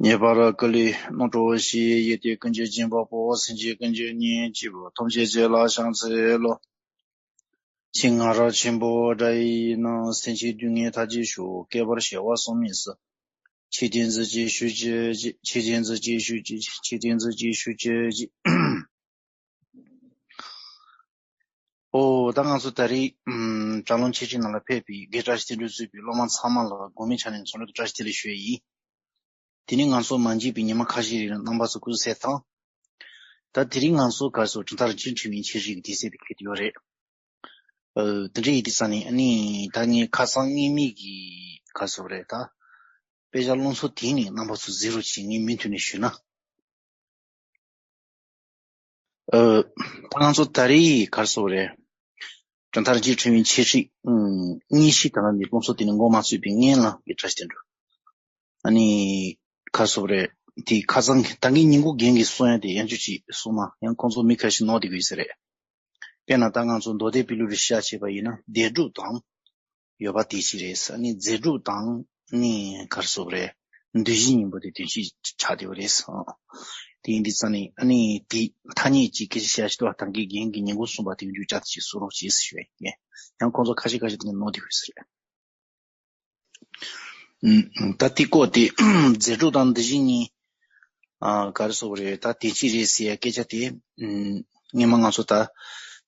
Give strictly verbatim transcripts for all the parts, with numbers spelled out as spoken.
ངེས་པར་ཀུན་ལས་རྣམ་གྲོལ་ཞི། ཡེ་ཏེ་ཀུན་གྱི་སྦྱིན་པ་པོ། སེམས་ཅན་ཀུན་གྱི་གཉེན་གཅིག་པུ། ཐམས་ཅད་ཀྱི་བླ་ཞིང་ཚེ་ལོ། ཆེས་ང་རང་ཆེན་པོ་འདྲ་ཡིན་ན། སེམས་ཅན་སྡུག་བསྔལ་མཐའ་ཅི་ཤོག་བསྐལ་པར་བྱ་བ་བསམ་མི་སྲིད། ཆོས་ཐམས་ཅད་ཀྱི་ཞུ་ཅི་ཅི། ཆོས་ཐམས་ཅད་ཀྱི་ཞུ་ཅི་ཅི། ཆོས་ཐམས་ཅད་ཀྱི་ཞུ་ཅི་ཅི། ཨོ། ད་ང་ཚོ་ད་རེས་ཨམ་དྲ་ལམ་འཆད་ཁྲིད་ནང་ལ་ཕེབས་པའི་དགེ་བཀྲ་ཤིས་བརྟན་འགྲོ་གཙོས་པའི་སློབ་མ་ཚང་མ་ལ་དགོང་མོའི་ཆ་ནས་འཚམས་འདྲི་དང་བཀྲ་ཤིས་བདེ་ལེགས་ཞུ་ཡ་ཡིན། དེ་ནས་ང་ཚོ་མ་མཇལ་བའི་ཉི་མ་ཁ་ཤས་རིང་རྣམ་པ་ཚོ་སྐུ་གཟུགས་གསལ་ཐང་། ད་དེ་རིང་ང་ཚོ་ག་རེ་ཟེར། གྲུབ་མཐའ་རིན་ཆེན་ཕྲེང་བའི་འཆད་ཁྲིད་ཀྱི་དུས་ཚོད་དེ་འཁེལ་གྱི་ཡོད་རེད། ཨ། དེ་འདྲ་ཡིན་དུས་ཙང་ནས་ཨ་ནི་ད་ངས་ཁ་སང་སྔོན་མའི་གི་ག་རེ་ཟེར་རེད། ད་དཔེ་ཆ་སློབ་ཚན་དེ་ནས་རྣམ་པ་ཚོ་གཟིགས་རོགས་བྱེད། ངས་མུ་མཐུད་ནས་ཞུས་ན། ཨ། ད་ང་ཚོ་ད་རེས་ག་རེ་ཟེར་རེད། གྲུབ་མཐའ་རིན་ཆེན་ཕྲེང་བའི་འཆད་ཁྲིད་ཨང་གཉིས་བཞི་དེ་ལ་ནི་སློབ་ཚན་དེ་ནས་འགོ་མ་ཚུགས་པའི་སྔོན་ལ་དགེ་བཀྲ་ཤིས་བརྟན་འགྲོ། ཨ་ནི་ག་རེ་ཟེར་རེད། དེ་ཁ་སང་ད་གིན་ཉིན་གུང་རྒན་གྱིས་གསུང་ཡ་དེ་ཡང་ཅུ་ཅིག་གསུངས་ན་ཡང་ཁོང་ཚོ་མི་ཁ་ཤས་ནོར་བསྡད་ཀྱི་ཡོད་ས་རེད། དཔེར་ན་ད་ང་ཚོ་མདོ་སྡེ་པའི་ལུགས་ལ་བཞག་བྱས་པ་ཡིན་ན་བདེན་གྲུབ་དང་ཡོད་པ་དེ་གཅིག་རེད། ཨ་ནི་རྫས་གྲུབ་དང་ནི་ག་རེ་ཟེར་རེད། འདུ་བྱེད་གཉིས་པོ་དེ་དོན་གཅིག་ཆགས་བསྡད་པ་རེད། དེ་ཡིན་དུས་ཙང་ནས་ཨ་ནི་དེ་ཐ་སྙད་ཅིག་སྐད་ཆ་བཤད་ཤེས་ཏོ། ད་གིན་རྒན་གྱིས་ཉིན་གུང་གསུངས་པ་དེ་མཇུག་བཅར་ཏེ་ཅིག་གསུང་རོགས་བྱེད་ཟེར་ཞུ་ཡ་ཡིན། ཡང་ཁོང་ཚོ་ཁ་ཤས་ཁ་ཤས་དེ་ནས་ནོར་བསྡད་ཀྱི་ཡོད་ས་རེད། ད་དེ་སྐོར་དེ་རྫས་གྲུབ་དང་འདུ་བྱེད་གཉིས། ཨ། ག་རེ་ཟེར་དགོས་རེད། ད་དོན་གཅིག་རེད་ཟེར་ཡ་སྐད་ཆ་དེ། ཨམ། སྔོན་མ་ང་ཚོ་ད་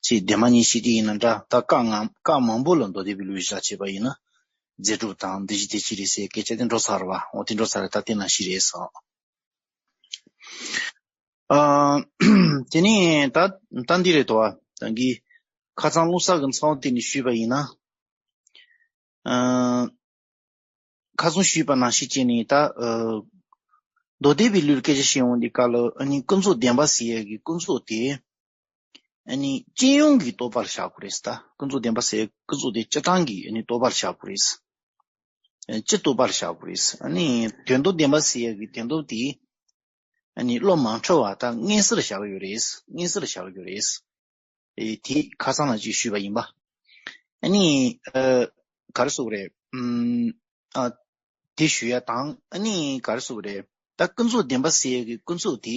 ཅིག་བདེན་པ་གཉིས་བཤད་དེ་ཡིན་ན་འདྲ། ད་སྐབས་སྐབས་མང་པོ་ལ་མདོ་སྡེ་པའི་ལུགས་བཞག་བྱས་པ་ཡིན་ན། རྫས་གྲུབ་དང་འདུ་བྱེད་དོན་གཅིག་རེད་ཟེར་ཡ་སྐད་ཆ་དེ་འགྲོ་ཚར་བ། འོ་དེ་འགྲོ་ཚར་རེད། ད་དེ་ནང་བཞིན་རེད་ཟེར། ཨ། དེ་ནས་ད་ད་འདི་རེད་དོ། ད་གིན་ཁ་སང་ལྷུང་བཟེད་ཀྱི་མཚམས་དེ་ནས་ཞུས་པ་ཡིན་ན། ཨ། ཁ་སང་ཞུས་པ་ནང་བཞིན་བྱས་ནས་ད། ཨ། མདོ་སྡེ་པའི་ལུགས་སྐད་ཆ་བཤད་ཡོང་དུས་སྐབས་ལ་ཨ་ནི་ཀུན་རྫོབ་བདེན་པ་ཟེར་ཡ་གི་ཀུན་རྫོབ་དེ། ཨ་ནི་སྤྱི་ཡོངས་ཀྱི་རྟོགས་པ་ལ་བཞག་དགོས་རེད་ཟེར། ད་ཀུན་རྫོབ་བདེན་པ་ཟེར་ཡ་ཀུན་རྫོབ་དེ་སྤྱིར་བཏང་གི་ཨ་ནི་རྟོགས་པ་ལ་བཞག་དགོས་རེད་ཟེར། ཨ། སྤྱི་རྟོགས་པ་ལ་བཞག་དགོས་རེད་ཟེར། ཨ་ནི་དོན་དམ་བདེན་པ་ཟེར་ཡ་གི་དོན་དམ་དེ། ཨ་ནི་བློ་མ་འཁྲུལ་བ་དང་མངོན་གསལ་ལ་བཞག་གི་ཡོད་རེད། མངོན་གསལ་ལ་བཞག་གི་ཡོད་རེད། ཨེ། དེ་ཁ་སང་ལ་ཅིག་ཞུས་པ་ཡིན་པ། ཨ་ནི། ཨ། ག་རེ་ཟེར་དགོས་རེད། ཨམ། ཨ། དེ་ཞུ་ཡ་དང་། ཨ་ནི་ག་རེ་ཟེར་དགོས་རེད། ད་ཀུན་རྫོབ་བདེན་པ་ཟེར་ཡ་གི་ཀུན་རྫོབ་དེ།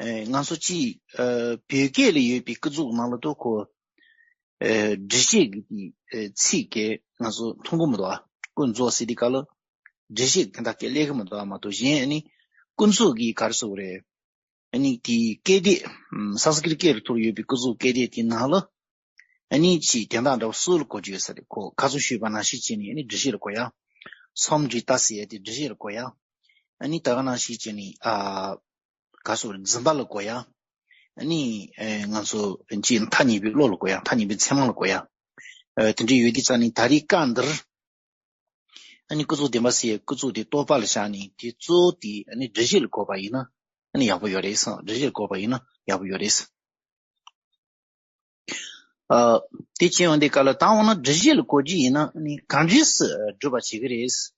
ཨེ། ང་ཚོ་ཅིག་ཨ། བོད་སྐད་ལ་ཡོད་པའི་ཀུན་རྫོབ་ནང་ལ་ཏོ་ཁོ། ཨེ། འགྲེལ་བཤད་ཀྱི་དེ། ཨེ། ཚིག་གི་ང་ཚོ་མཐོང་གི་མི་འདུག་ཨ། ཀུན་རྫོབ་ཟེར་དུས་སྐབས་ལ་འགྲེལ་བཤད་དེ་འདྲ་སྐད་སླེབས་ཀྱི་མི་འདུག་ཨ། མ་གཏོགས་གཞན་ཨ་ནི་ཀུན་རྫོབ་ཀྱི་ག་རེ་ཟེར་དགོས་རེད། ཨ་ནི་དེའི་སྐད་དེ། ཨམ། སཾ་སྐྲྀཏ་སྐད་ལ་ཐོགས་ཡོད་པའི་ཀུན་རྫོབ་སྐད་དེ་དེའི་ནང་ལ། ཨ་ནི་ཅིག་དོན་དག་འདྲ་བོ་སུ་ལ་གོ་རྒྱུ་ཡོད་ས་རེད། ཁོ་ཁ་སང་ཞུས་པ་ནང་བཞིན་བྱས་ནས་ཨ་ནི་འགྲེལ་བཤད་ལ་གོ་ཡ། སཾ་སྐྲྀཏ་ཟེར་ཡ་དེ་འགྲེལ་བཤད་ལ་གོ་ཡ། ཨ་ནི་ད་ག་ནང་བཞིན་བྱས་ནས། ཨ། ག་རེ་ཟེར་དགོས་རེད། འཛིན་པ་ལ་གོ་ཡ། ཨ་ནི། ཨེ། ང་ཚོ་ཅིག་མཐའ་གཉིས་པའི་བློ་ལ་གོ་ཡ། མཐའ་གཉིས་པའི་ཚད་མ་ལ་གོ་ཡ། ཨ། དེ་འདྲ་ཡོད་དུས་ཙང་ནས་ད་རེས་སྐབས་འདིར། ཨ་ནི་ཀུན་རྫོབ་བདེན་པ་ཟེར་ཡ་ཀུན་རྫོབ་དེ་རྟོགས་པ་ལ་བཞག་ནས་དེ་གཙོ་བོ་དེ་ཨ་ནི་འགྲེལ་བཤད་ལ་གོ་བ་ཡིན་ན་ཨ་ནི་ཡག་པོ་ཡོད་རེད་ཟེར། འགྲེལ་བཤད་ལ་གོ་བ་ཡིན་ན་ཡག་པོ་ཡོད་རེད་ཟེར། ཨ། དེ་བྱས་ཡོང་དུས་སྐབས་ལ་ད་འོ་ན་འགྲེལ་བཤད་ལ་གོ་རྒྱུ་ཡིན་ན་ཨ་ནི་ག་འདྲས་སེ་སྒྲུབ་པ་བྱེད་ཀྱི་རེད་ཟེར།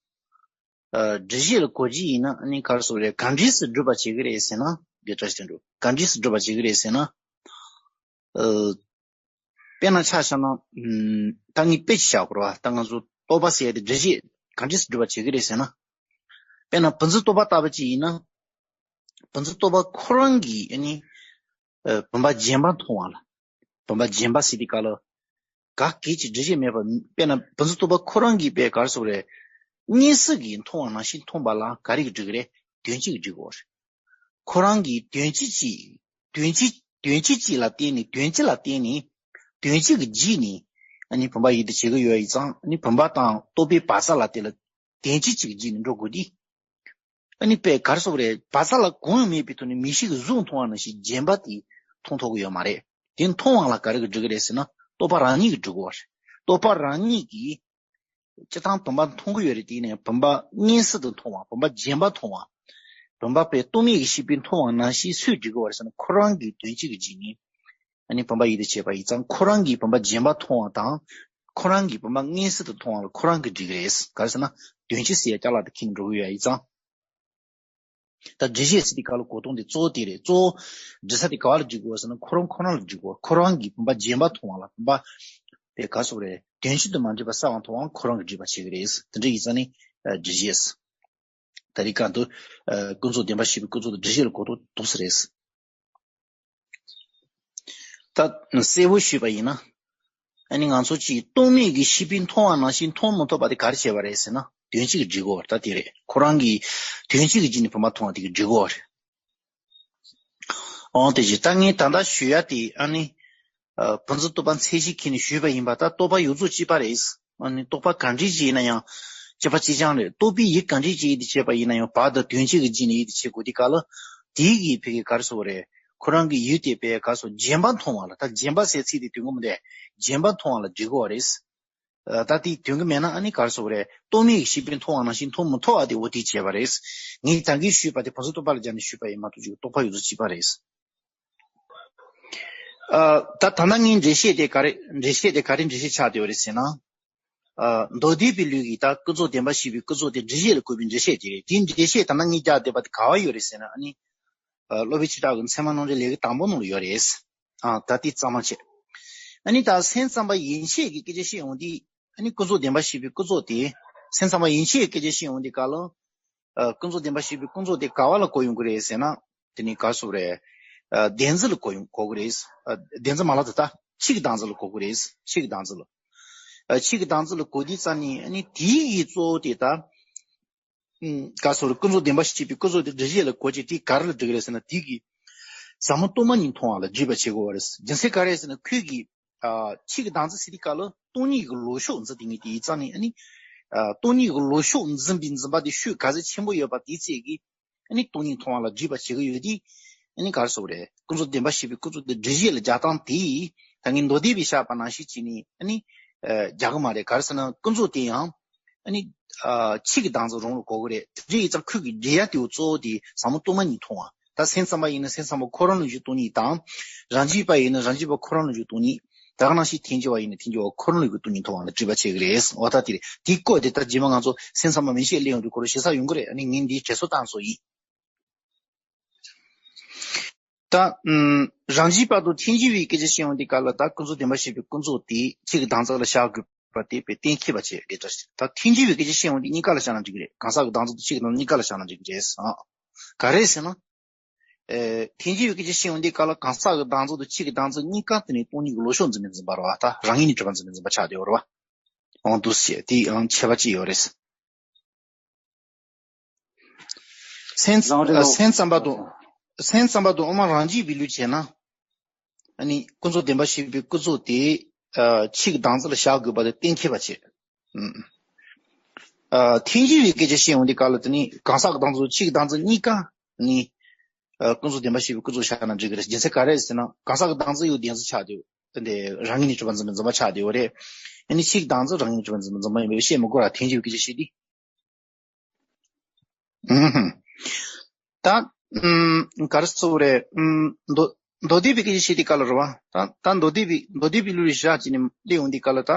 ཨ། འགྲེལ་བཤད་ལ་གོ་རྒྱུ་ཡིན་ན་ཨ་ནི་ག་རེ་ཟེར་དགོས་རེད། ག་འདྲས་སེ་སྒྲུབ་པ་བྱེད་ཀྱི་རེད་ཟེར་ན། དགེ་བཀྲ་ཤིས་བརྟན་འགྲོ། ག་འདྲས་སེ་སྒྲུབ་པ་བྱེད་ཀྱི་རེད་ཟེར་ན། ཨ། དཔེར་ན་ཆ་བཞག་ན། ཨམ། ད་ངས་དཔེ་ཅིག་བཞག་དགོས་རེད་བ། ད་ང་ཚོ་རྟོགས་པ་ཟེར་ཡ་དེ་འགྲེལ་བཤད་ག་འདྲས་སེ་སྒྲུབ་པ་བྱེད་ཀྱི་རེད་ཟེར་ན། དཔེར་ན་བུམ་འཛིན་རྟོག་པ་ལྟ་བུ་ཅིག་ཡིན་ན། བུམ་འཛིན་རྟོག་པ་ཁོ་རང་གིས་ཨ་ནི། ཨ། བུམ་པ་རྗེན་པ་མཐོང་བ་ལ། བུམ་པ་རྗེན་པ་ཟེར་དུས་སྐབས་ལ། ག་གེ་ཅིག་འགྲེལ་བཤད་མེད་པ། དཔེར་ན་བུམ་འཛིན་རྟོག་པ་ཁོ་རང་གིས་དཔེ་ག་རེ་ཟེར་དགོས་རེད། མངོན་སུམ་གྱིས་མཐོང་བ་ནང་བཞིན་མཐོང་བ་ལ་ག་རེ་གིས་འགྲིག་གི་རེད། དོན་སྤྱི་གིས་འགྲིག་གི་རེད། ཁོ་རང་གིས་དོན་སྤྱི་གཅིག་དོན་སྤྱི། དོན་སྤྱི་གཅིག་ལ་བརྟེན་ནས། དོན་སྤྱི་ལ་བརྟེན་ནས། དོན་སྤྱི་གི་རྗེས་ནས་ཨ་ནི་བུམ་པ་ཡིད་དུ་བྱེད་ཀྱི་ཡོད་ཡིན་ཙང་། ཨ་ནི་བུམ་པ་དང་རྟོག་པའི་བག་ཆགས་ལ་དེ་ལ་དོན་སྤྱི་གཅིག་གི་རྗེས་ནས་འགྲོ་དགོས་དུས། ཨ་ནི་དཔེ་ག་རེ་ཟེར་དགོས་རེད། བག་ཆགས་ལ་གོ་ཡ་མེད་པའི་ཐོག་ནས་མིག་ཤེས་ཀྱིས་གཟུགས་མཐོང་བ་ནང་བཞིན་རྗེན་པ་དེ་མཐོང་ཐུབ་ཀྱི་ཡོད་མ་རེད། དེ་མཐོང་བ་ལ་ག་རེ་གིས་འགྲིག་གི་རེད་ཟེར་ན། རྟོག་པ་རང་ཉིད་ཀྱིས་འགྲིག་གི་ཡོད་རེད། རྟོག་པ་རང་ཉིད་ཀྱིས། སྤྱིར་བཏང་བུམ་པ་མཐོང་གི་ཡོད་རེད། དེ་ནས་བུམ་པ་མངོན་སུམ་དུ་མཐོང་བ། བུམ་པ་རྗེན་པ་མཐོང་བ། བུམ་པ་དཔེ་རྟོག་མེད་ཀྱི་ཤེས་པས་མཐོང་བ་ནང་བཞིན་སུས་འགྲིག་གི་ཡོད་རེད་ཟེར་ན། ཁོ་རང་གི་དོན་སྤྱི་གི་རྗེས་ནས་ཨ་ནི་བུམ་པ་ཡིད་དུ་བྱེད་པ་ཡིན་ཙང་། ཁོ་རང་གིས་བུམ་པ་རྗེན་པ་མཐོང་བ་དང་། ཁོ་རང་གིས་བུམ་པ་མངོན་སུམ་དུ་མཐོང་བ་ལ་ཁོ་རང་གིས་འགྲིག་གི་རེད། ག་རེ་ཟེར་ན། དོན་སྤྱི་ཟེར་ཡ་ཅ་ལག་དེ་ཁྱེར་འགྲོ་གི་ཡོད་ཡིན་ཙང་། ད་འགྲེལ་བཤད་ཟེར་དུས་སྐབས་ལ་གོ་དོན་དེ་གཙོ་བོ་དེ་རེད། གཙོ་བོ་འགྲེལ་ས་དེ་ག་བ་ལ་འགྲིག་གི་ཡོད་ཟེར་ན། ཁོ་རང་ཁོ་རང་ལ་འགྲིག་གི་ཡོད། ཁོ་རང་གིས་བུམ་པ་རྗེན་པ་མཐོང་བ་ལ། བུམ་པ་དེ་ག་རེ་ཟེར་དགོས་རེད། དོན་སྤྱི་དང་མ་འདྲེས་པ་གསལ་བར་མཐོང་བ་ཁོ་རང་གིས་འགྲིག་པ་བྱེད་ཀྱི་རེད། དེ་འདྲ་ཡིན་ཙང་ནི་འགྲེལ་བཤད། ད་རེས་ག་དུས་ཀུན་རྫོབ་བདེན་པ་བཞི་པའི་ཀུན་རྫོབ་དང་སྒྲིབ་བྱེད་ལ་གོ་དོན་འདུག་ས་རེད། ད་གསལ་པོ་ཞུས་པ་ཡིན་ན། ཨ་ནི་ང་ཚོ་གཅིག་རྟོག་མེད་ཀྱི་ཤེས་པས་མཐོང་བ་ནང་བཞིན་མཐོང་མི་ཐུབ་པ་དེ་ག་རེ་བྱས་པ་རེད་ཟེར་ན། དོན་གཅིག་གིས་སྒྲིབ་དགོས་པ་རེད། ད་དེ་རེད། ཁོ་རང་གིས་དོན་གཅིག་གི་རྒྱུ་ནས་བུམ་པ་མཐོང་བ་དེ་གིས་སྒྲིབ་དགོས་པ་རེད། འོང་དེ་བཞིན་ད་ངས་ད་ལྟ་ཞུ་ཡ་དེ་ཨ་ནི། ཨ། བུམ་འཛིན་རྟོག་པ་མཚན་གཞི་འཁྱེར་ནས་ཞུས་པ་ཡིན་པ། ད་རྟོག་པ་ཡོངས་རྫོགས་གཅིག་པ་རེད། ཨ་ནི་རྟོག་པ་གང་འདྲ་ཅིག་ཡིན་ན་ཡང་གཅིག་པ་གཅིག་རྐྱང་རེད། རྟོག་པའི་ཡུལ་གང་འདྲ་ཅིག་ཡིན་དེ་བྱས་པ་ཡིན་ན་ཡང་བར་དང་དོན་གཅིག་གི་རྒྱུ་ནས་ཡིན་དེ་བྱེད་དགོས་དུས་སྐབས་ལ། དེའི་གི་ཕ་གི་ག་རེ་ཟེར་དགོས་རེད། ཁོ་རང་གི་ཡུལ་དེ་བས་ག་རེ་ཟེར། རྗེན་པ་མཐོང་བ་ལ། ད་རྗེན་པ་ཟེར་ཚིག་དེ་དོན་གོ་མི་འདུག་རྗེན་པ་མཐོང་བ་ལ་སྒྲིབ་དགོས་པ་རེད། ཨ། ད་དེ་དོན་གྱི་མེད་ན་ཨ་ནི་ག་རེ་ཟེར་དགོས་རེད། རྟོག་མེད་ཀྱི་ཤེས་པས་མཐོང་བ་ནང་བཞིན་མཐོང་མི་ཐུབ་པ་དེ་འོ་དེ་བྱས་པ་རེད། ངས་ད་གིན་ཞུས་པ་དེ་བུམ་འཛིན་རྟོག་པ་ལ་སྦྱར་ནས་ཞུས་པ་ཡིན་མ་གཏོགས་ཅིག་རྟོག་པ་ཡོངས་རྫོགས་གཅིག་པ་རེད། ཨ། ད་ད་ལྟ་ངའི་འགྲེལ་བཤད་དེ་ག་རེ། འགྲེལ་བཤད་དེ་ག་རེ་འགྲེལ་བཤད་ཆགས་བསྡད་ཡོད་རེད་ཟེར་ན། ཨ། མདོ་སྡེ་པའི་ལུགས་ཀྱི་ད་ཀུན་རྫོབ་བདེན་པ་བཞི་པའི་ཀུན་རྫོབ་དེ་སྒྲིབ་བྱེད་ལ་གོ་བའི་འགྲེལ་བཤད་དེ་རེད། དེའི་འགྲེལ་བཤད་ད་ལྟ་ངས་རྒྱག་བསྡད་པ་དེ་ག་པར་ཡོད་རེད་ཟེར་ན། ཨ་ནི། ཨ། སློབ་དཔོན་ཆོས་གྲགས་ཀྱི་ཚད་མ་རྣམ་འགྲེལ་ལེའུ་གི་དང་པོ་ནང་ལ་ཡོད་རེད། ཨ། ད་དེ་གཙང་མ་བྱས། ཨ་ནི་ད་སེམས་ཙམ་པ་ཡན་ཆད་ཀྱི་སྐད་ཆ་བཤད་ཡོང་དུས། ཨ་ནི་ཀུན་རྫོབ་བདེན་པ་བཞི་པའི་ཀུན་རྫོབ་དེ། སེམས་ཙམ་པ་ཡན་ཆད་ཀྱི་སྐད་ཆ་བཤད་ཡོང་དུས་སྐབས་ལ། ཨ། ཀུན་རྫོབ་བདེན་པ་བཞི་པའི་ཀུན་རྫོབ་དེ་ག་པ་ལ་གོ་ཡོང་གི་རེད་ཟེར་ན། དེ་ནི་ག་རེ་ཟེར་དགོས་རེད། ཨ། བདེན་རྫུན་ལ་གོ་ཡོང་གོ་གི་རེད། ཨ། བདེན་རྫུན་མ་ལབ་ད། ད་ཆོས་ཀྱི་བདག་འཛིན་ལ་གོ་གི་རེད། ཆོས་ཀྱི་བདག་འཛིན་ལ། ཨ། ཆོས་ཀྱི་བདག་འཛིན་ལ་གོ་དུས་ཙམ་ནས་ཨ་ནི་དེའི་གི་གཙོ་བོ་དེ་ད། ཨུམ། ག་རེ་ཟེར་དགོས་རེད། ཀུན་རྫོབ་བདེན་པ་བཞི་པའི་ཀུན་རྫོབ་དེ་སྒྲིབ་བྱེད་ལ་གོ་བྱས། དེ་ག་རེ་ལ་སྒྲིབ་ཀྱི་རེད་ཟེར་ན། དེ་གིས་ཟབ་མོ་སྟོང་པ་ཉིད་མཐོང་བ་ལ་སྒྲིབ་པ་བྱེད་དགོས་པ་རེད། རྒྱུ་མཚན་ག་རེ་ཟེར་ན། ཁོས་གི། ཨ། ཆོས་ཀྱི་བདག་འཛིན་ཟེར་དུས་སྐབས་ལ་སྟོང་ཉིད་ཀྱི་ལོག་ཕྱོགས་འཛིན། དེ་ངས་དེ་ཡིན་ཙང་ནས་ཨ་ནི། ཨ། སྟོང་ཉིད་ཀྱི་ལོག་ཕྱོགས་འཛིན་པའི་འཛིན་པ་དེ་ཤུགས་ག་ཚོད་ཆེན་པོ་ཡོད་པ་དེའི་ཚད་ཀྱིས་ཨ་ནི་སྟོང་ཉིད་མཐོང་བ་ལ་སྒྲིབ་པ་བྱེད་ཀྱི་ཡོད་དུས། ཨ་ནི་ག་རེ་ཟེར་དགོས་རེད། ཀུན་རྫོབ་བདེན་པ་བཞི་པའི་ཀུན་རྫོབ་དེ་སྒྲིབ་བྱེད་ལ་རྒྱག་སྟངས་དེ། ད་ངས་མདོ་སྡེ་པའི་བཤད་པ་ནང་བཞིན་བྱས་ནས་ཨ་ནི། ཨ། རྒྱག་གི་མ་རེད། ག་རེ་ཟེར་ན། ཀུན་རྫོབ་དེ་ཡང་ཨ་ནི། ཨ། ཆོས་ཀྱི་བདག་འཛིན་རུང་ལ་གོ་གི་རེད། དེ་ཡིན་ཙང་ཁོས་གི་འགྲེལ་ཡ་དེའི་གཙོ་བོ་དེ་ཟབ་མོ་སྟོང་པ་ཉིད་མཐོང་བ། ད་སེམས་ཙམ་པ་ཡིན་ན་སེམས་ཙམ་པ་ཁོ་རང་ལུགས་ཀྱི་སྟོང་ཉིད་དང་། རང་རྒྱུད་པ་ཡིན་ན་རང་རྒྱུད་པ་ཁོ་རང་ལུགས་ཀྱི་སྟོང་ཉིད། ད་ག་ནང་བཞིན་ཐལ་འགྱུར་བ་ཡིན་ན་ཐལ་འགྱུར་བ་ཁོ་རང་ལུགས་ཀྱི་སྟོང་ཉིད་མཐོང་བ་ལ་སྒྲིབ་པ་བྱེད་ཀྱི་རེད། འོ་ད་དེ་རེད། དེའི་སྐོར་དེ་ད་རྗེས་མ་ང་ཚོ་སེམས་ཙམ་པ་མན་ཆད་སླེབས་ཡོང་དུས་ཁོ་རང་ཞུ་ས་ཡོང་གི་རེད། ཨ་ནི་ངས་འདིའི་དྲན་གསོ་བཏང་བཟོ་ཡིན། ད། ཨུམ། རང་རྒྱུད་པ་དང་ཐལ་འགྱུར་བའི་སྐད་ཆ་བཤད་ཡོང་དུས་སྐབས་ལ། ད་ཀུན་རྫོབ་བདེན་པ་བཞི་པའི་ཀུན་རྫོབ་དེ་ཆོས་ཀྱི་བདག་འཛིན་ལ་བཞག་དགོས་པ་དེ་བས་གཏན་འཁེལ་བ་བྱས་དེ་འདྲ་ཞིག་ད་ཐལ་འགྱུར་བའི་སྐད་ཆ་བཤད་ཡོང་དུས་གཉིས་ཀ་ལ་བཞག་ན་འགྲིག་གི་རེད། གང་ཟག་གི་བདག་འཛིན་དང་ཆོས་ཀྱི་བདག་འཛིན་གཉིས་ཀ་ལ་བཞག་ན་འགྲིག་གི་རེད། ཨ། ག་རེ་ཟེར་ན། ཨེ། ཐལ་འགྱུར་བའི་སྐད་ཆ་བཤད་ཡོང་དུས་སྐབས་ལ་གང་ཟག་གི་བདག་འཛིན་དང་ཆོས་ཀྱི་བདག་འཛིན་གཉིས་ཀ་དེ་ནི་སྟོང་ཉིད་ཀྱི་ལོག་ཕྱོགས་འཛིན་པའི་འཛིན་པ་རེད་བ། ད་རང་ངོས་ནས་གྲུབ་པ་འཛིན་པའི་འཛིན་པ་ཆགས་བསྡད་ཡོད་རེད་བ། འོང་འདུག་ཟེར་དེ་ཡང་ཁྱད་པར་ཅིག་ཡོད་རེད། སེམས། རང་རེད། ཨ། སེམས་ཙམ་པ་དང་། སེམས་ཙམ་པ་དང་དབུ་མ་རང་རྒྱུད་པའི་ལུགས་བྱས་ན། ཨ་ནི་ཀུན་རྫོབ་བདེན་པ་བཞི་པའི་ཀུན་རྫོབ་དེ། ཨ། ཆོས་ཀྱི་བདག་འཛིན་ལ་བཞག་དགོས་པ་དེ་གཏན་འཁེལ་བ་བྱས། ཨུམ། ཨ། ཐལ་འགྱུར་བའི་སྐད་ཆ་བཤད་ཡོང་དུས་སྐབས་ལ་དེ་ནི་གང་ཟག་གི་བདག་འཛིན་དང་ཆོས་ཀྱི་བདག་འཛིན་གཉིས་ཀ་ནི། ཨ། ཀུན་རྫོབ་བདེན་པ་བཞི་པའི་ཀུན་རྫོབ་བཞག་ན་འགྲིག་གི་རེད། རྒྱུ་མཚན་ག་རེ་ཟེར་ན། གང་ཟག་གི་བདག་འཛིན་ཡང་བདེན་འཛིན་ཆགས་བསྡད་ཡོད། དེ་འདྲའི་རང་ངོས་ནས་གྲུབ་པ་འཛིན་པའི་འཛིན་པ་ཆགས་བསྡད་ཡོད་རེད། ཨ་ནི་ཆོས་ཀྱི་བདག་འཛིན་རང་ངོས་ནས་གྲུབ་པ་འཛིན་པའི་འཛིན་པ་ཡིན་པས་བཤད་མི་དགོས་ར། ཐལ་འགྱུར་བའི་སྐད་ཆ་བཤད་དུས། ཨུམ། ད། ཨུམ། ག་རེ་ཟེར་དགོས་རེད། ཨུམ། མདོ། མདོ་སྡེ་པའི་སྐད་ཆ་བཤད་དུས་སྐབས་ལ་རེད་བ། ད། ད་མདོ་སྡེ་པའི། མདོ་སྡེ་པའི་ལུགས་ལ་བཞག་བྱས་ནས་སླེབས་ཡོང་དུས་སྐབས་ལ་ད།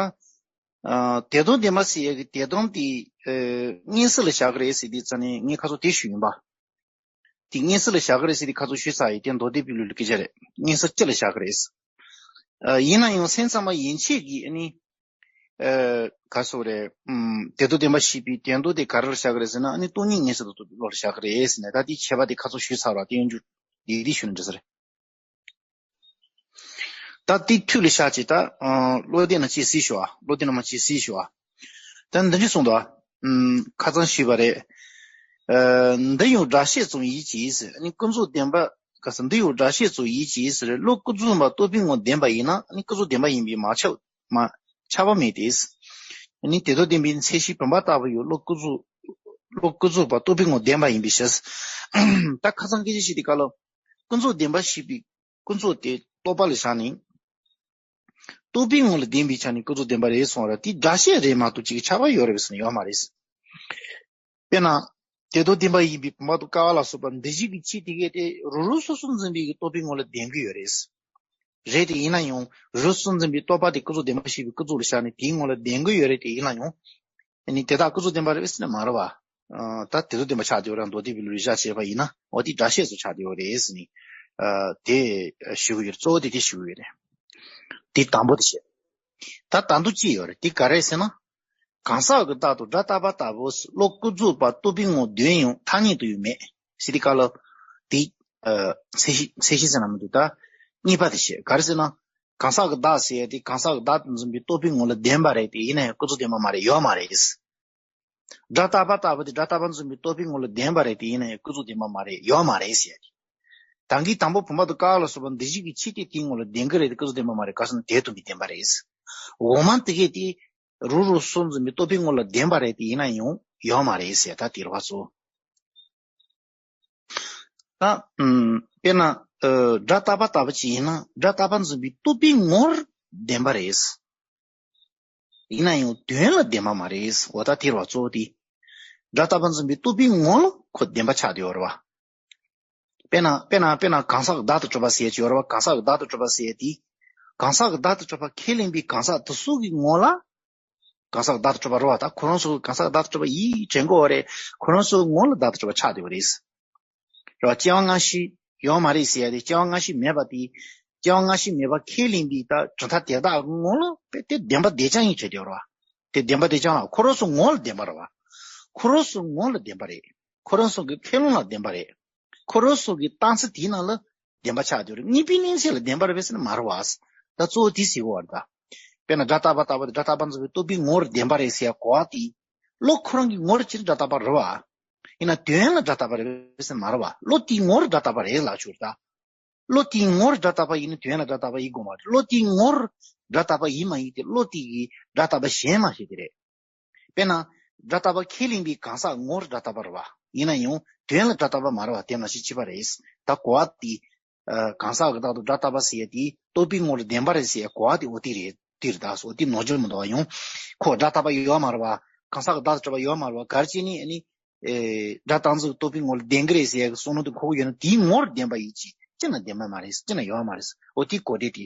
ཨ། དེ་དང་ལྡན་པ་ཟེར་ཡག་གི་དེ་དང་དེ། ཨེ། མངོན་གསལ་ལ་བཞག་གི་རེད་ཟེར་དུས་ཙམ་ནས་ངས་ཁ་སང་དེ་ཞུས་ཡིན་པ། དེ་མངོན་གསལ་ལ་བཞག་གི་རེད་ཟེར་དུས་ཁ་སང་ཞུས་ཚར་ཡིན། དེ་མདོ་སྡེ་པའི་ལུགས་ལ་སྐད་ཆ་རེད། མངོན་གསལ་སྤྱི་ལ་བཞག་གི་རེད། ཨ། ཡིན་ན་ཡང་སེམས་ཙམ་པ་ཡན་ཆད་ཀྱིས་ཨ་ནི། ཨ། ག་རེ་ཟེར་དགོས་རེད། ཨུམ། དེ་དང་ལྡན་པ་བཞི་པའི་དོན་དུ་དེ་ག་རེ་ལ་བཞག་གི་རེད་ཟེར་ན། ཨ་ནི་སྟོང་ཉིད་མངོན་གསལ་དུ་རྟོགས་པའི་བློ་ལ་བཞག་གི་རེད་ཟེར་ནས། ད་དེའི་ཁྱད་པར་དེ་ཁ་སང་ཞུས་ཚར་བ་དེ་ཡང་འཇུག་ཡིག་དེ་ཞུ་ན་འགྲིག་ས་རེད། ད་དེ་མཐུད་ལ་བཞག་བྱས་ད། ཨ། བློ་ལྡན་རྣམས་ཅིག་གཟིགས་ཤོག་ཨ། བློ་ལྡན་རྣམས་ཅིག་གཟིགས་ཤོག་ཨ། ད་འདི་འདྲ་གསུངས་འདུག་ཨ། ཨུམ། ཁ་སང་ཞུས་པ་རེད། ཨ། འདི་ཡང་སྒྲ་བཤད་ཙམ་ཡིན་གྱི་ཟེར། ཨ་ནི་ཀུན་རྫོབ་བདེན་པ། ག་ཟེར། འདི་ཡང་སྒྲ་བཤད་ཙམ་ཡིན་གྱི་ཟེར། བློ་ཀུན་རྫོབ་པ་རྟོགས་པའི་ངོར་བདེན་པ་ཡིན་ན། ཨ་ནི་ཀུན་རྫོབ་བདེན་པ་ཡིན་པས་མ་ཁྱབ། མ་ཁྱབ་པ་མེད་དེ། ཨ་ནི་དེ་དང་ལྡན་པའི་མཚན་གཞི་བུམ་པ་ལྟ་བུ་ཡང་བློ་ཀུན་རྫོབ། བློ་ཀུན་རྫོབ་པ་རྟོགས་པའི་ངོར་བདེན་པ་ཡིན་པའི་ཕྱིར། ད་ཁ་སང་སྐད་ཆ་བཤད་དུས་སྐབས་ལ། ཀུན་རྫོབ་བདེན་པ་བཞི་པའི་ཀུན་རྫོབ་དེ་རྟོག་པ་ལ་བཞག་ནས། རྟོག་པའི་ངོ་ལ་བདེན་པའི་ཆ་ནས་ཀུན་རྫོབ་བདེན་པ་རེད་གསུངས་པ་རེད། དེ་སྒྲ་བཤད་རེད་མ་གཏོགས་ཅིག་ཁྱབ་པ་ཡོད་རེད་ཟེར་ན་ཡོད་མ་རེད། དཔེར་ན། དེ་དང་ལྡན་པ་ཡིན་པའི་བུམ་པ་དང་ཀ་བ་ལ་སོགས་པ་འདུ་བྱེད་ཀྱི་ཆོས་དེ་གས་དེ་རང་རང་སོ་སོར་འཛིན་པའི་རྟོག་པའི་ངོ་ལ་བདེན་གྱི་ཡོད་རེད། རེད་དེ་ཡིན་ན་ཡང་རང་སོར་འཛིན་པའི་རྟོག་པ་དེ་ཀུན་རྫོབ་བདེན་པ་བཞི་པའི་ཀུན་རྫོབ་ལ་བཞག་ནས་དེའི་ངོ་ལ་བདེན་གྱི་ཡོད་རེད། དེ་ཡིན་ན་ཡང་། ཨ་ནི་དེ་དག་ཀུན་རྫོབ་བདེན་པ་རེད་ཟེར་ན་མ་རེད་བ། ཨ། ད་དེ་ཚོ་བདེན་པ་ཆགས་བསྡད་ཡོད་རེད། མདོ་སྡེ་པའི་ལུགས་ལ་བཞག་བྱས་པ་ཡིན་ན། འོ་དེ་སྒྲ་བཤད་སུ་ཆགས་བསྡད་ཡོད་རེད་ཟེར་ནས། ཨ། དེ་ཞུ་གི་ཡོད་རེད། གཙོ་བོ་དེ་དེ་ཞུ་གི་ཡོད་རེད། དེ་དང་པོ་དེ་བཤད། ད་ད་དུང་གཅིག་ཡོད་རེད། དེ་ག་རེད་ཟེར་ན། གང་ཟག་གི་བདག་ཏུ་སྒྲ་རྟག་པ་ལྟ་བུ་བློ་ཀུན་རྫོབ་པ་རྟོག་པའི་ངོར་དོན་ཡང་ཐ་སྙད་དུ་ཡང་མེད་ཟེར་དུས་སྐབས་ལ། དེ་ཨ་ཚད་གཞི་ཚད་གཞི་ཟེར་ན་མི་འདུག་ད་གཉིས་པ་དེ་བཤད། ག་རེ་ཟེར་ན། གང་ཟག་གི་བདག་ཟེར་ཡ་དེ་གང་ཟག་གི་བདག་ཏུ་འཛིན་པའི་རྟོག་པའི་ངོ་ལ་བདེན་པ་རེད་དེ། ཡིན་ན་ཡང་ཀུན་རྫོབ་བདེན་པ་མ་རེད། ཡོད་མ་རེད། སྒྲ་རྟག་པ་ལྟ་བུ་དེ་སྒྲ་རྟག་པ་འཛིན་པའི་རྟོག་པའི་ངོ་ལ་བདེན་པ་རེད་དེ། ཡིན་ན་ཡང་ཀུན་རྫོབ་བདེན་པ་མ་རེད། ཡོད་མ་རེད་ཟེར་ཡ་དེ། ད་གིན་དང་པོ་བུམ་པ་དང་ཀ་བ་ལ་སོགས་པ་འདུས་བྱས་ཀྱི་ཆོས་དེ་དེའི་ངོ་ལ་བདེན་གྱི་རེད་དེ། ཀུན་རྫོབ་བདེན་པ་མ་རེད། ག་ཟེར་ན་དེ་སྟོན་པའི་བདེན་པ་རེད། འོག་མ་དེ་གས་དེ་རང་རང་སོ་འཛིན་པའི་རྟོག་པའི་ངོ་ལ་བདེན་པ་རེད་དེ། ཡིན་ན་ཡང་ཡོད་མ་རེད་ཟེར། ད་དེ་རེད་བ་ཚོ། ད་ཨམ་དཔེར་ན་ཨ་སྒྲ་རྟག་པ་ལྟ་བུ་ཅིག་ཡིན་ན། སྒྲ་རྟག་པ་འཛིན་པའི་རྟོག་པའི་ངོར་བདེན་པ་རེད། ཡིན་ན་ཡང་དོན་ལ་བདེན་པ་མ་རེད། འོ་ད་དེ་རེད་བ་གཙོ་བོ་དེ། སྒྲ་རྟག་པ་འཛིན་པའི་རྟོག་པའི་ངོ་ལ་ཁོ་བདེན་པ་ཆགས་བསྡད་ཡོད་རེད་བ། དཔེར་ན་དཔེར་ན་དཔེར་ན་གང་ཟག་གི་བདག་ཏུ་གྲུབ་པ་ཟེར་ཡ་ཅིག་ཡོད་རེད་བ། གང་ཟག་གི་བདག་ཏུ་གྲུབ་པ་ཟེར་ཡ་དེ། གང་ཟག་གི་བདག་ཏུ་གྲུབ་པ་ཁས་ལེན་པའི་གང་ཟག་དེ་ཚོ་གི་ངོ་ལ། གང་ཟག་གི་བདག་ཏུ་གྲུབ་པ་རེད་བ། ད་ཁོ་རང་ཚོ་གི་གང་ཟག་གི་བདག་ཏུ་གྲུབ་པ་ཡིན་དྲན་གྱི་ཡོད་རེད། ཁོ་རང་ཚོ་གི་ངོ་ལ་བདག་ཏུ་གྲུབ་པ་ཆགས་བསྡད་པ་རེད། རེད་བ། སྐྱེ་བ་སྔ་ཕྱི་ཡོད་མ་རེད་ཟེར་ཡ་དེ། སྐྱེ་བ་སྔ་ཕྱི་མེད་པ་དེ། སྐྱེ་བ་སྔ་ཕྱི་མེད་པ་ཁས་ལེན་པའི་ད་གྲུབ་མཐའ་དེ་དག་ངོ་ལ་དཔེ་དེ་བདེན་པ་དེ་ཅང་ཡིན་བྱས་དེ་རེད་བ། དེ་བདེན་པ་དེ་ཅང་ལ་ཁོ་རང་ཚོ་ངོ་ལ་བདེན་པ་རེད་བ། ཁོ་རང་ཚོ་ངོ་ལ་བདེན་པ་རེད། ཁོ་རང་ཚོ་གི་ཁས་ལེན་ལ་བདེན་པ་རེད། ཁོ་རང་ཚོ་གི་རྟགས་མཚན་དེའི་ནང་ལ་བདེན་པ་ཆགས་དེ་རེད། དངོས་པོའི་གནས་ཚད་ལ་བདེན་པ་རེད་པས་ཟེར་ན་མ་རེད་བ། ད་གཙོ་བོ་དེ་ཟེར་གོ་བ་རེད་ད། དཔེར་ན་སྒྲ་རྟག་པ་ལྟ་བུ་དེ་སྒྲ་རྟག་པ་འཛིན་པའི་རྟོག་པའི་ངོར་བདེན་པ་རེད་ཟེར་ཡ་གོ་བ་དེ། བློ་ཁོ་རང་གི་ངོར་སྤྱིར་སྒྲ་རྟག་པ་རེད་བ། ཡིན་ན་དོན་ལ་སྒྲ་རྟག་པ་རེད་ཟེར་མ་རེད་བ། བློ་དེའི་ངོར་སྒྲ་རྟག་པ་རེད་ལབ་ཆོག་རེད་ད། བློ་དེའི་ངོར་སྒྲ་རྟག་པ་ཡིན་ན་དོན་ལ་སྒྲ་རྟག་པ་ཡིན་དགོས་མ་རེད། བློ་དེའི་ངོར་སྒྲ་རྟག་པ་ཡིན་མ་ཡིན་དེ་བློ་དེ་གི་སྒྲ་རྟག་པ་གཞན་མ་ཞིག་དེ་རེད། དཔེར་ན། སྒྲ་རྟག་པ་ཁས་ལེན་པའི་གང་ཟག་ངོར་སྒྲ་རྟག་པ་རེད་བ། ཡིན་ན་ཡང་དོན་ལ་སྒྲ་རྟག་པ་མ་རེད་བ། དེ་ནང་བཞིན་བྱས་པ་རེད། ད་གོ་བ་དེ། ཨ་གང་ཟག་གི་བདག་ཏུ་སྒྲ་རྟག་པ་ཟེར་ཡ་དེ་རྟོག་པའི་ངོར་བདེན་པ་རེད་ཟེར་ཡ་གོ་བ་དེ་འོ་དེ་རེད། དེ་རེད་ད། འོ་དེ་ནོར་འགྱུར་མི་འདུག་བ། ཡང་ཁོ་སྒྲ་རྟག་པ་ཡོད་མ་རེད་བ། གང་ཟག་གི་བདག་ཏུ་གྲུབ་པ་ཡོད་མ་རེད་བ། ག་རེ་བྱས་ནས་ཨ་ནི། ཨེ་སྒྲ་རྟག་འཛིན་རྟོག་པའི་ངོར་བདེན་གྱི་རེད་ཟེར་ཡ་གི་བསམ་བློ་དེ་འཁོར་གྱི་ཡོད་ན་དེའི་ངོར་བདེན་པ་ཡིན་གྱི་ཅི་ན་བདེན་པ་མ་རེད། ཅི་ན་ཡོད་མ་རེད། འོ་དེ་གོ་བདེ་དེ།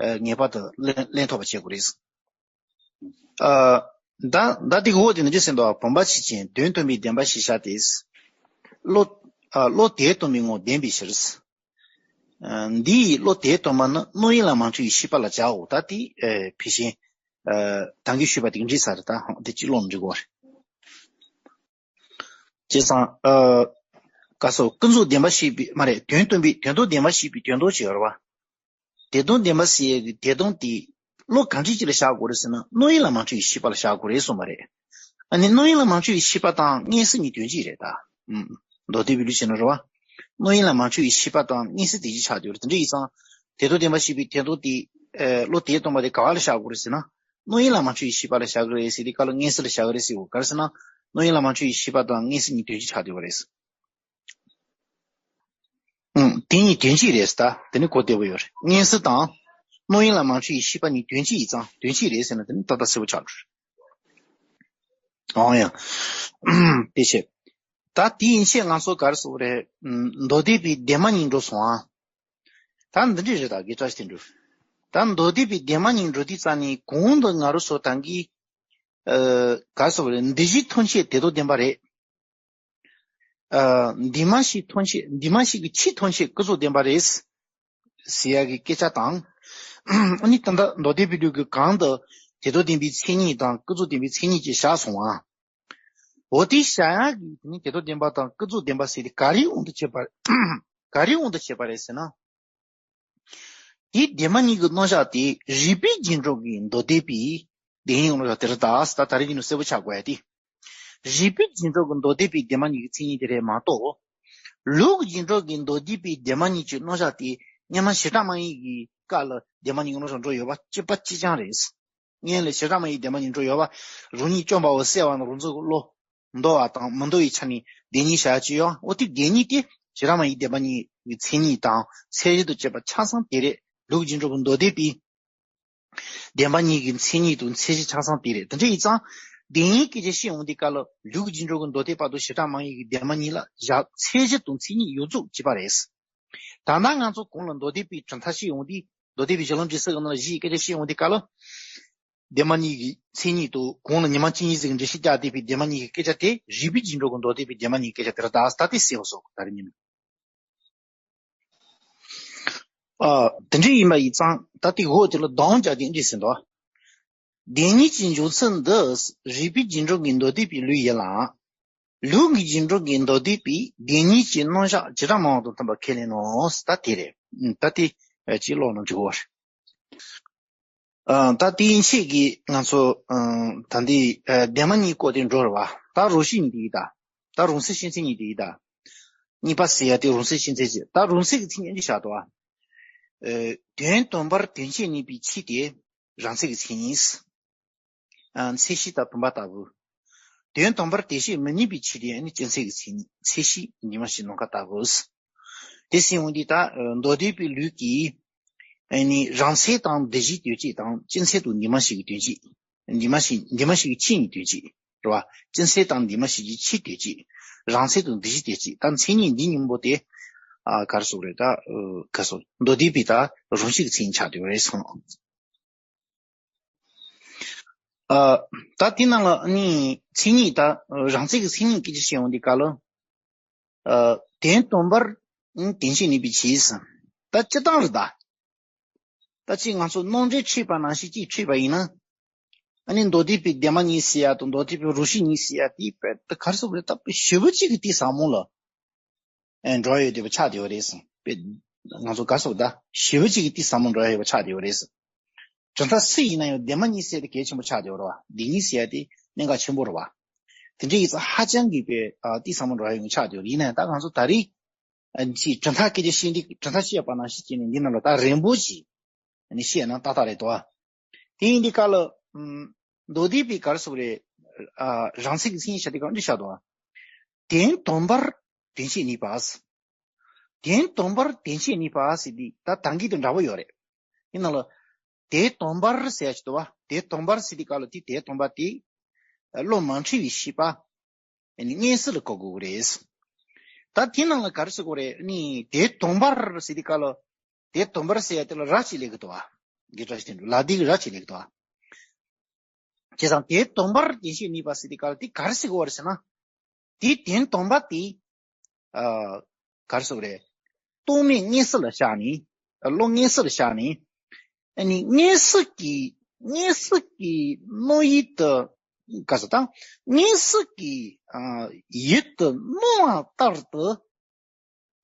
ཨེ་ངེས་པར་དུ་ལེན་ལེན་ཐུབ་པ་བྱེད་དགོས་རེད། ཨ། ད་ད་དེ་འོག་དེ་ནི་ཅི་ཟེར་འདུག་བུམ་པ་ཇི་བཞིན་དོན་སྟོན་པའི་བདེན་པ་ཞེས་བྱ་སྟེ། བློ། ཨ་བློ་དེས་སྟོན་པའི་ངོ་བདེན་པའི་ཕྱིར། ཨ་འདི་ཡི་བློ་དེས་སྟོན་པ་ནི་བློ་ཡིན་ལ་མ་འཁྲུལ་བའི་ཤེས་པ་ལ་བྱའོ། ད་དེ་ཨ་ཕལ་ཆེར་ཨ་ད་གིན་ཞུས་པ་དེ་འགྲིག་ས་རེད། ད་དེ་གཅིག་བློ་འགྲིག་གོ་རེད། བྱས་ཙང་ཨ་ག་སོ་ཀུན་རྫོབ་བདེན་པ་ཞེས་པའི་མ་རེད། དོན་སྟོན་པའི་དོན་དམ་བདེན་པ་ཞེས་པའི་དོན་དུ་བྱས་པ་རེད་བ། དེ་དོན་བདེན་པ་ཟེར་ཡས་ཀྱི་དེ་དོན་དེ་བློ་གང་འདྲ་ཅིག་ལ་བཞག་དགོས་རེད་ཟེར་ན། བློ་ཡིན་ལ་མ་འཁྲུལ་བའི་ཤེས་པ་ལ་བཞག་དགོས་རེད་གསུངས་པ་རེད། ཨ་ནི་བློ་ཡིན་ལ་མ་འཁྲུལ་བའི་ཤེས་པ་དང་མངོན་གསལ་གཉིས་དོན་གཅིག་རེད་ད། ཨུམ། མདོ་སྡེ་པའི་ལུགས་བྱས་ན་རེད་བ། བློ་ཡིན་ལ་མ་འཁྲུལ་བའི་ཤེས་པ་དང་མངོན་གསལ་དེ་གཅིག་ཆགས་ཡོད་རེད། དེ་འདྲ་ཡིན་ཙང་། དེ་དོན་བདེན་པ་ཞེས་པའི་དེ་དོན་དེ། ཨེ་བློ་དེས་སྟོན་པ་དེ་ག་བ་ལ་བཞག་དགོས་རེད་ཟེར་ན། བློ་ཡིན་ལ་མ་འཁྲུལ་བའི་ཤེས་པ་ལ་བཞག་གི་རེད་ཟེར་དུས་སྐབས་ལ་མངོན་གསལ་ལ་བཞག་གི་རེད་ཟེར་བ། ག་རེ་ཟེར་ན། བློ་ཡིན་ལ་མ་འཁྲུལ་བའི་ཤེས་པ་དང་མངོན་གསལ་གཉིས་དོན་གཅིག་ཆགས་ཡོད་རེད། ཨང་། དེ་གཉིས་དོན་གཅིག་རེད་ཟེར། ད་དེ་ནི་གོ་བདེ་པོ་ཡོད་རེད། མངོན་གསལ་དང་། བློ་ཡིན་ལ་མ་འཁྲུལ་བའི་ཤེས་པ་གཉིས་དོན་གཅིག་ཡིན་ཙང་དོན་གཅིག་རེད་ཟེར་ན་དེ་ནི་ཏག་ཏག་གསལ་པོ་ཆགས་འགྲོ་རེད། འོང་ཡ། དེ་བྱས། ད་དེ་ཡན་ཆད་ང་ཚོ་ག་རེ་ཟེར་དགོས་རེད། ཨམ། མདོ་སྡེ་པའི་བདེན་པ་གཉིས་འགྲོ་སོང་ཨ། ད་འདི་འདྲ་རེད། ད་དགེ་བཀྲ་ཤིས་དོན་གྲུབ། ད་མདོ་སྡེ་པའི་བདེན་པ་གཉིས་འགྲོ་དུས་ཙ་ནས་གོང་དུ་ང་རང་ཚོ་ད་གིན། ཨ། ག་རེ་ཟེར་དགོས་རེད། འདི་བཞིན་ཐམས་ཅད་དེ་དོན་བདེན་པ་རེད། ཨ། འདི་མ་ཞིག་ཐམས་ཅད་འདི་མ་ཞིག་གི་ཕྱིར་ཐམས་ཅད་ཀུན་རྫོབ་བདེན་པ་རེད། ཟེར་ཡ་གི་སྐད་ཆ་དང་། ཨ་ནི་ད་ལྟ་མདོ་སྡེ་པའི་ལུགས་ཀྱི་གོང་དུ་དེ་དོན་བདེན་པའི་མཚན་ཉིད་དང་ཀུན་རྫོབ་བདེན་པའི་མཚན་ཉིད་ཅེས་བཞག་སོང་ཨ། འོ་དེ་བཞག་ཡ་གི་དེ་ནི་དེ་དོན་བདེན་པ་དང་ཀུན་རྫོབ་བདེན་པ་ཟེར་དེ་ག་རེའི་དབང་དུ་བྱས་པ། ག་རེའི་དབང་དུ་བྱས་པ་རེད་ཟེར་ན། དེའི་བདེན་པ་གཉིས་ཀྱི་རྣམ་གཞག་དེ་རིགས་པའི་རྒྱུད་འགྲོ་གི་མདོ་སྡེ་པའི་བདེན་པའི་རྣམ་གཞག་དེ་རེད་ད། ད་ད་རེས་ཀྱི་ནི་གསལ་པོ་ཆགས་དགོས་ཡ་དེ། རིགས་པའི་རྒྱུད་འགྲོ་གི་མདོ་སྡེ་པའི་བདེན་པ་གཉིས་ཀྱི་མཚན་ཉིད་དེ་རེད་མ་གཏོགས། ལུགས་ཀྱི་རྒྱུད་འགྲོ་གི་མདོ་སྡེ་པའི་བདེན་པ་གཉིས་ཀྱི་རྣམ་གཞག་དེ་སྔོན་མ་བྱེ་བྲག་སྨྲ་བའི་གི་སྐབས་ལ་བདེན་པ་གཉིས་ཀྱི་རྣམ་གཞག་འགྲོ་ཡོད་པ་གཅིག་པ་གཅིག་རྐྱང་རེད། སྔོན་ལ་བྱེ་བྲག་སྨྲ་བའི་བདེན་པ་གཉིས་འགྲོ་ཡོད་པ། རང་ཉིད་བཅོམ་པའོ་གསལ་བ་ན་རང་ཚུགས་ཀྱི་བློ། འདུ་བ་དང་མི་འདུ་བའི་ཆ་ནས་བདེན་གཉིས་བྱ་ཡ་གཅིག་ཡོད། འོ་དེ་བདེན་གཉིས་དེ་བྱེ་བྲག་སྨྲ་བའི་བདེན་པ་གཉིས་ཀྱི་མཚན་ཉིད་དང་ཚད་གཞི་དུ་བྱེད་པ་ཆ་ཚང་དེ་རེད། ལུགས་ཀྱི་འགྲོ་བའི་མདོ་སྡེ་པའི་བདེན་པ་གཉིས་ཀྱི་མཚན་ཉིད་དང་ཚད་གཞི་ཆ་ཚང་དེ་རེད། དེ་འདྲ་ཡིན་ཙང་བདེན་གཉིས་སྐད་ཆ་བཤད་འོང་དུས་སྐབས་ལ་ལུགས་ཀྱི་འགྲོ་བའི་མདོ་སྡེ་བར་དུ་བྱེ་བྲག་སྨྲ་བའི་བདེན་པ་གཉིས་ལ་བཞག་ཚད་གཞི་དང་མཚན་ཉིད་ཡོངས་རྫོགས་གཅིག་པ་རེད། ད་ལྟ་ང་ཚོ་གོང་ལ་མདོ་སྡེ་པའི་གྲུབ་མཐའ་བཤད་འོང་དུས་མདོ་སྡེ་པའི་གཞི་ལམ་འབྲས་གསུམ་གྱི་ནང་ལ་བཞིའི་སྐད་ཆ་བཤད་འོང་དུས་སྐབས་ལ། བདེན་པ་གཉིས་ཀྱི་མཚན་ཉིད་དུ་གོང་ལ་ཉི་མ་གཅིག་གཉིས་ཟིག་གི་འགྲེལ་བཤད་རྒྱག་བསྡད་པའི་བདེན་པ་གཉིས་ཀྱི་སྐད་ཆ་དེ་རིགས་པའི་རྒྱུད་འགྲོ་གི་མདོ་སྡེ་པའི་བདེན་པ་གཉིས་ཀྱི་སྐད་ཆ་དེ་རེད་ད། ད་དེ་གསལ་པོ་སོང་ད་རེས་ཉིན། ཨ། དེ་འདྲ་ཡིན་པ་ཡིན་ཙང་ད་དེ་འོག་དེ་ལ་དོན་རྒྱག་རྒྱུ་འདི་ཟེར་འདུག་བདེན་གཉིས་ཀྱི་འཇོག་ཚུལ་འདི་རིགས་པའི་རྗེས་འགྲོ་གི་མདོ་སྡེ་པའི་ལུགས་ཡིན་ལ། ལུགས་ཀྱི་རྗེས་འགྲོ་གི་མདོ་སྡེ་པའི་བདེན་གཉིས་ཀྱི་རྣམ་གཞག་བྱེ་བྲག་སྨྲ་བ་དང་མཐུན་པ་ཁས་ལེན་ནོ། ད་དེ་རེད། ད་དེ་ཅིག་ཀློག་ན་འགྲིག་གོ། ད་དེའི་ཆེད་ཀྱི་ང་ཚོ་ད་འདི་ལྡན་མ་གཉིས་སྐོར་དེ་འགྲོ་རེད་བ། ད་རང་བཞིན་འདི་ད། ད་རང་ཚད་ཤེས་མཚན་ཉིད་དེ་ད། གཉིས་པ་ཟེར་ཡ་དེ་རང་ཚད་ཤེས་མཚན་ཅན། ད་རང་ཚད་ཀྱི་མཚན་ཉིད་འདི་བཞག་འདུག་བ། དོན་དམ་པར་དོན་བྱེད་ནུས་པའི་ཆོས་དེ་རང་ཚད་ཀྱི་མཚན་ཉིད། ཨ། མཚན་གཞི་དང་བུམ་པ་ལྟ་བུ། དོན་དམ་པར་དོན་བྱེད་མི་ནུས་པའི་ཆོས་དེ་ནི་སྐྱེ་མཚན་གྱི་མཚན་ཉིད། མཚན་གཞི་ཉི་མ་བཞིན་ནམ་མཁའ་ལྟ་བུ། དེ་སྲིད་འོང་དུས་ད་མདོ་སྡེ་པའི་ལུགས་ཀྱིས་ནི་རང་མཚན་དང་འདུ་བྱེད་དོན་བྱེད་དང་སྐྱེ་མཚན་དང་འདུས་མ་བྱས་ཀྱི་དོན་བྱེད། འདུས་མ་བྱས། འདུས་མ་བྱས་ཀྱི་ཆོས་ཉིད་དོན་བྱེད། རེད་བ། སྐྱེ་མཚན་དང་འདུས་མ་བྱས་ཀྱི་ཆོས་དོན་བྱེད། རང་མཚན་དང་འདུ་བྱེད་དོན་བྱེད། ད་མཚན་ཉིད་འདི་གཉིས་པོ་དེ། ཨ། ག་རེ་ཟེར་དགོས་རེད། ད་ག་རེ་ཟེར། མདོ་སྡེ་པའི་ད་རང་བཞིན་གྱི་མཚན་ཉིད་ཆགས་བསྡད་ཡོད་རེད་གསུངས། ཨ། ད་དེ་ནང་ལ་ནི་མཚན་ཉིད་ད་རང་མཚན་གྱི་མཚན་ཉིད་སྐད་ཆ་བཤད་ཡོང་དུས་སྐབས་ལ། ཨ། དོན་དམ་པར་དོན་བྱེད་ནུས་པའི་ཆོས་ཟེར། ད་སྤྱིར་བཏང་རེད་ད། ད་ཅིག་ང་ཚོ་རྣམ་འགྲེལ་འཁྲིད་པ་ནང་བཞིན་ཅིག་འཁྲིད་པ་ཡིན་ན། ཨ་ནི་མདོ་སྡེ་པའི་ལྡན་མ་གཉིས་ཟེར་ཡ་དང་མདོ་སྡེ་པའི་རང་བཞིན་གཉིས་ཟེར་ཡ་དེ་དཔེ་ད་ག་རེ་ཟེར་དགོས་རེད། ད་དཔེ་ཞེ་པོ་ཅིག་གི་དེ་ཟབ་མོ་ལ། ཨེ། འགྲོ་ཡ་ཡོད་བསྡད་པ་ཆགས་བསྡད་ཡོད་རེད་ཟེར། དཔེ་ང་ཚོ་ག་རེ་ཟེར་དགོས། ད་ཞེ་པོ་ཅིག་གི་དེ་ཟབ་མོ་འགྲོ་ཡ་ཡོད་པ་ཆགས་བསྡད་ཡོད་རེད་ཟེར། གྲུབ་མཐའ་སུ་ཡིན་ན་ཡང་ལྡན་མ་གཉིས་ཟེར་དེ་གལ་ཆེན་པོ་ཆགས་བསྡད་ཡོད་རེད་བ། ལྡན་གཉིས་ཟེར་ཡ་དེ་གནད་འགག་ཆེན་པོ་རེད་བ། དེ་འདྲའི་ཡིག་ཚགས་ཧ་ཅང་གི་དཔེ། ཨ། དེ་ཟབ་མོ་འགྲོ་ཡ་ཡོད་ཆགས་བསྡད་ཡོད་རེད། ཡིན་ན་ཡང་ད་ང་ཚོ་ད་རེས། ཨ། ཅིག་གྲུབ་མཐའ་སྐད་ཆ་བཤད་དུས་གྲུབ་མཐའ་བཤད་པ་ནང་བཞིན་བྱས་ནས་འདི་ནང་ལ་ད་རན་པོ་ཞིག་ནས་བཤད་ན་ཏག་ཏག་རེད་དོ། དེ་ཡིན་དུས་སྐབས་ལ། ཨམ། མདོ་སྡེ་པའི་ག་རེ་ཟེར་དགོས་རེད། ཨ། རང་མཚན་གྱི་མཚན་ཉིད་བཤད་དུས་སྐབས་འདི་བཤད་དོ། དོན་དམ་པར་དོན་བྱེད་ནུས་པ་ཟེར། དོན་དམ་པར་དོན་བྱེད་ནུས་པ་ཟེར་དུས་ད་ད་གིན་དང་འདྲ་པོ་ཡོད་རེད། ཡིན་ནའང་ལ། དོན་དམ་པར་ཟེར་ཡ་ཞིག་འདུག་བ། དོན་དམ་པར་ཟེར་དུས་སྐབས་ལ་དེ་དོན་དམ་པ་དེ། བློ་མ་འཁྲུལ་བའི་ཤེས་པ། ཨ་ནི་མངོན་གསལ་ལ་གོ་དགོས་ཀྱི་རེད། ད་དེ་ནང་ལ་ག་རེ་ཟེར་དགོས་རེད། ཨ་ནི་དོན་དམ་པར་ཟེར་དུས་སྐབས་ལ། དོན་དམ་པར་ཟེར་ཡ་དེ་ལ་ར་གཅིག་སླེབས་ཀྱི་འདུག་བ། དགེ་བཀྲ་ཤིས་དོན་གྲུབ་ལ་དེ་གི་ར་གཅིག་སླེབས་ཀྱི་འདུག་བ། བྱས་ཙང་དོན་དམ་པར་དོན་བྱེད་ནུས་པ་ཟེར་དུས་སྐབས་ལ་དེ་ག་རེ་ཟེར་དགོས་རེད་ཟེར་ན། དེ་དོན་དམ་པ་དེ། ཨ། ག་རེ་ཟེར་དགོས་རེད། རྟོག་མེད་མངོན་གསལ་ལ་བཞག་ནས། བློ་མངོན་གསལ་ལ་བཞག་ནས། ཨ་ནི་མངོན་གསལ་གྱི། མངོན་གསལ་གྱི་སྣང་ཡུལ་དུ། ག་ཟེར་དང་། མངོན་གསལ་གྱི། ཨ། ཡུལ་དུ་སྣང་བ་ལྟར་དུ།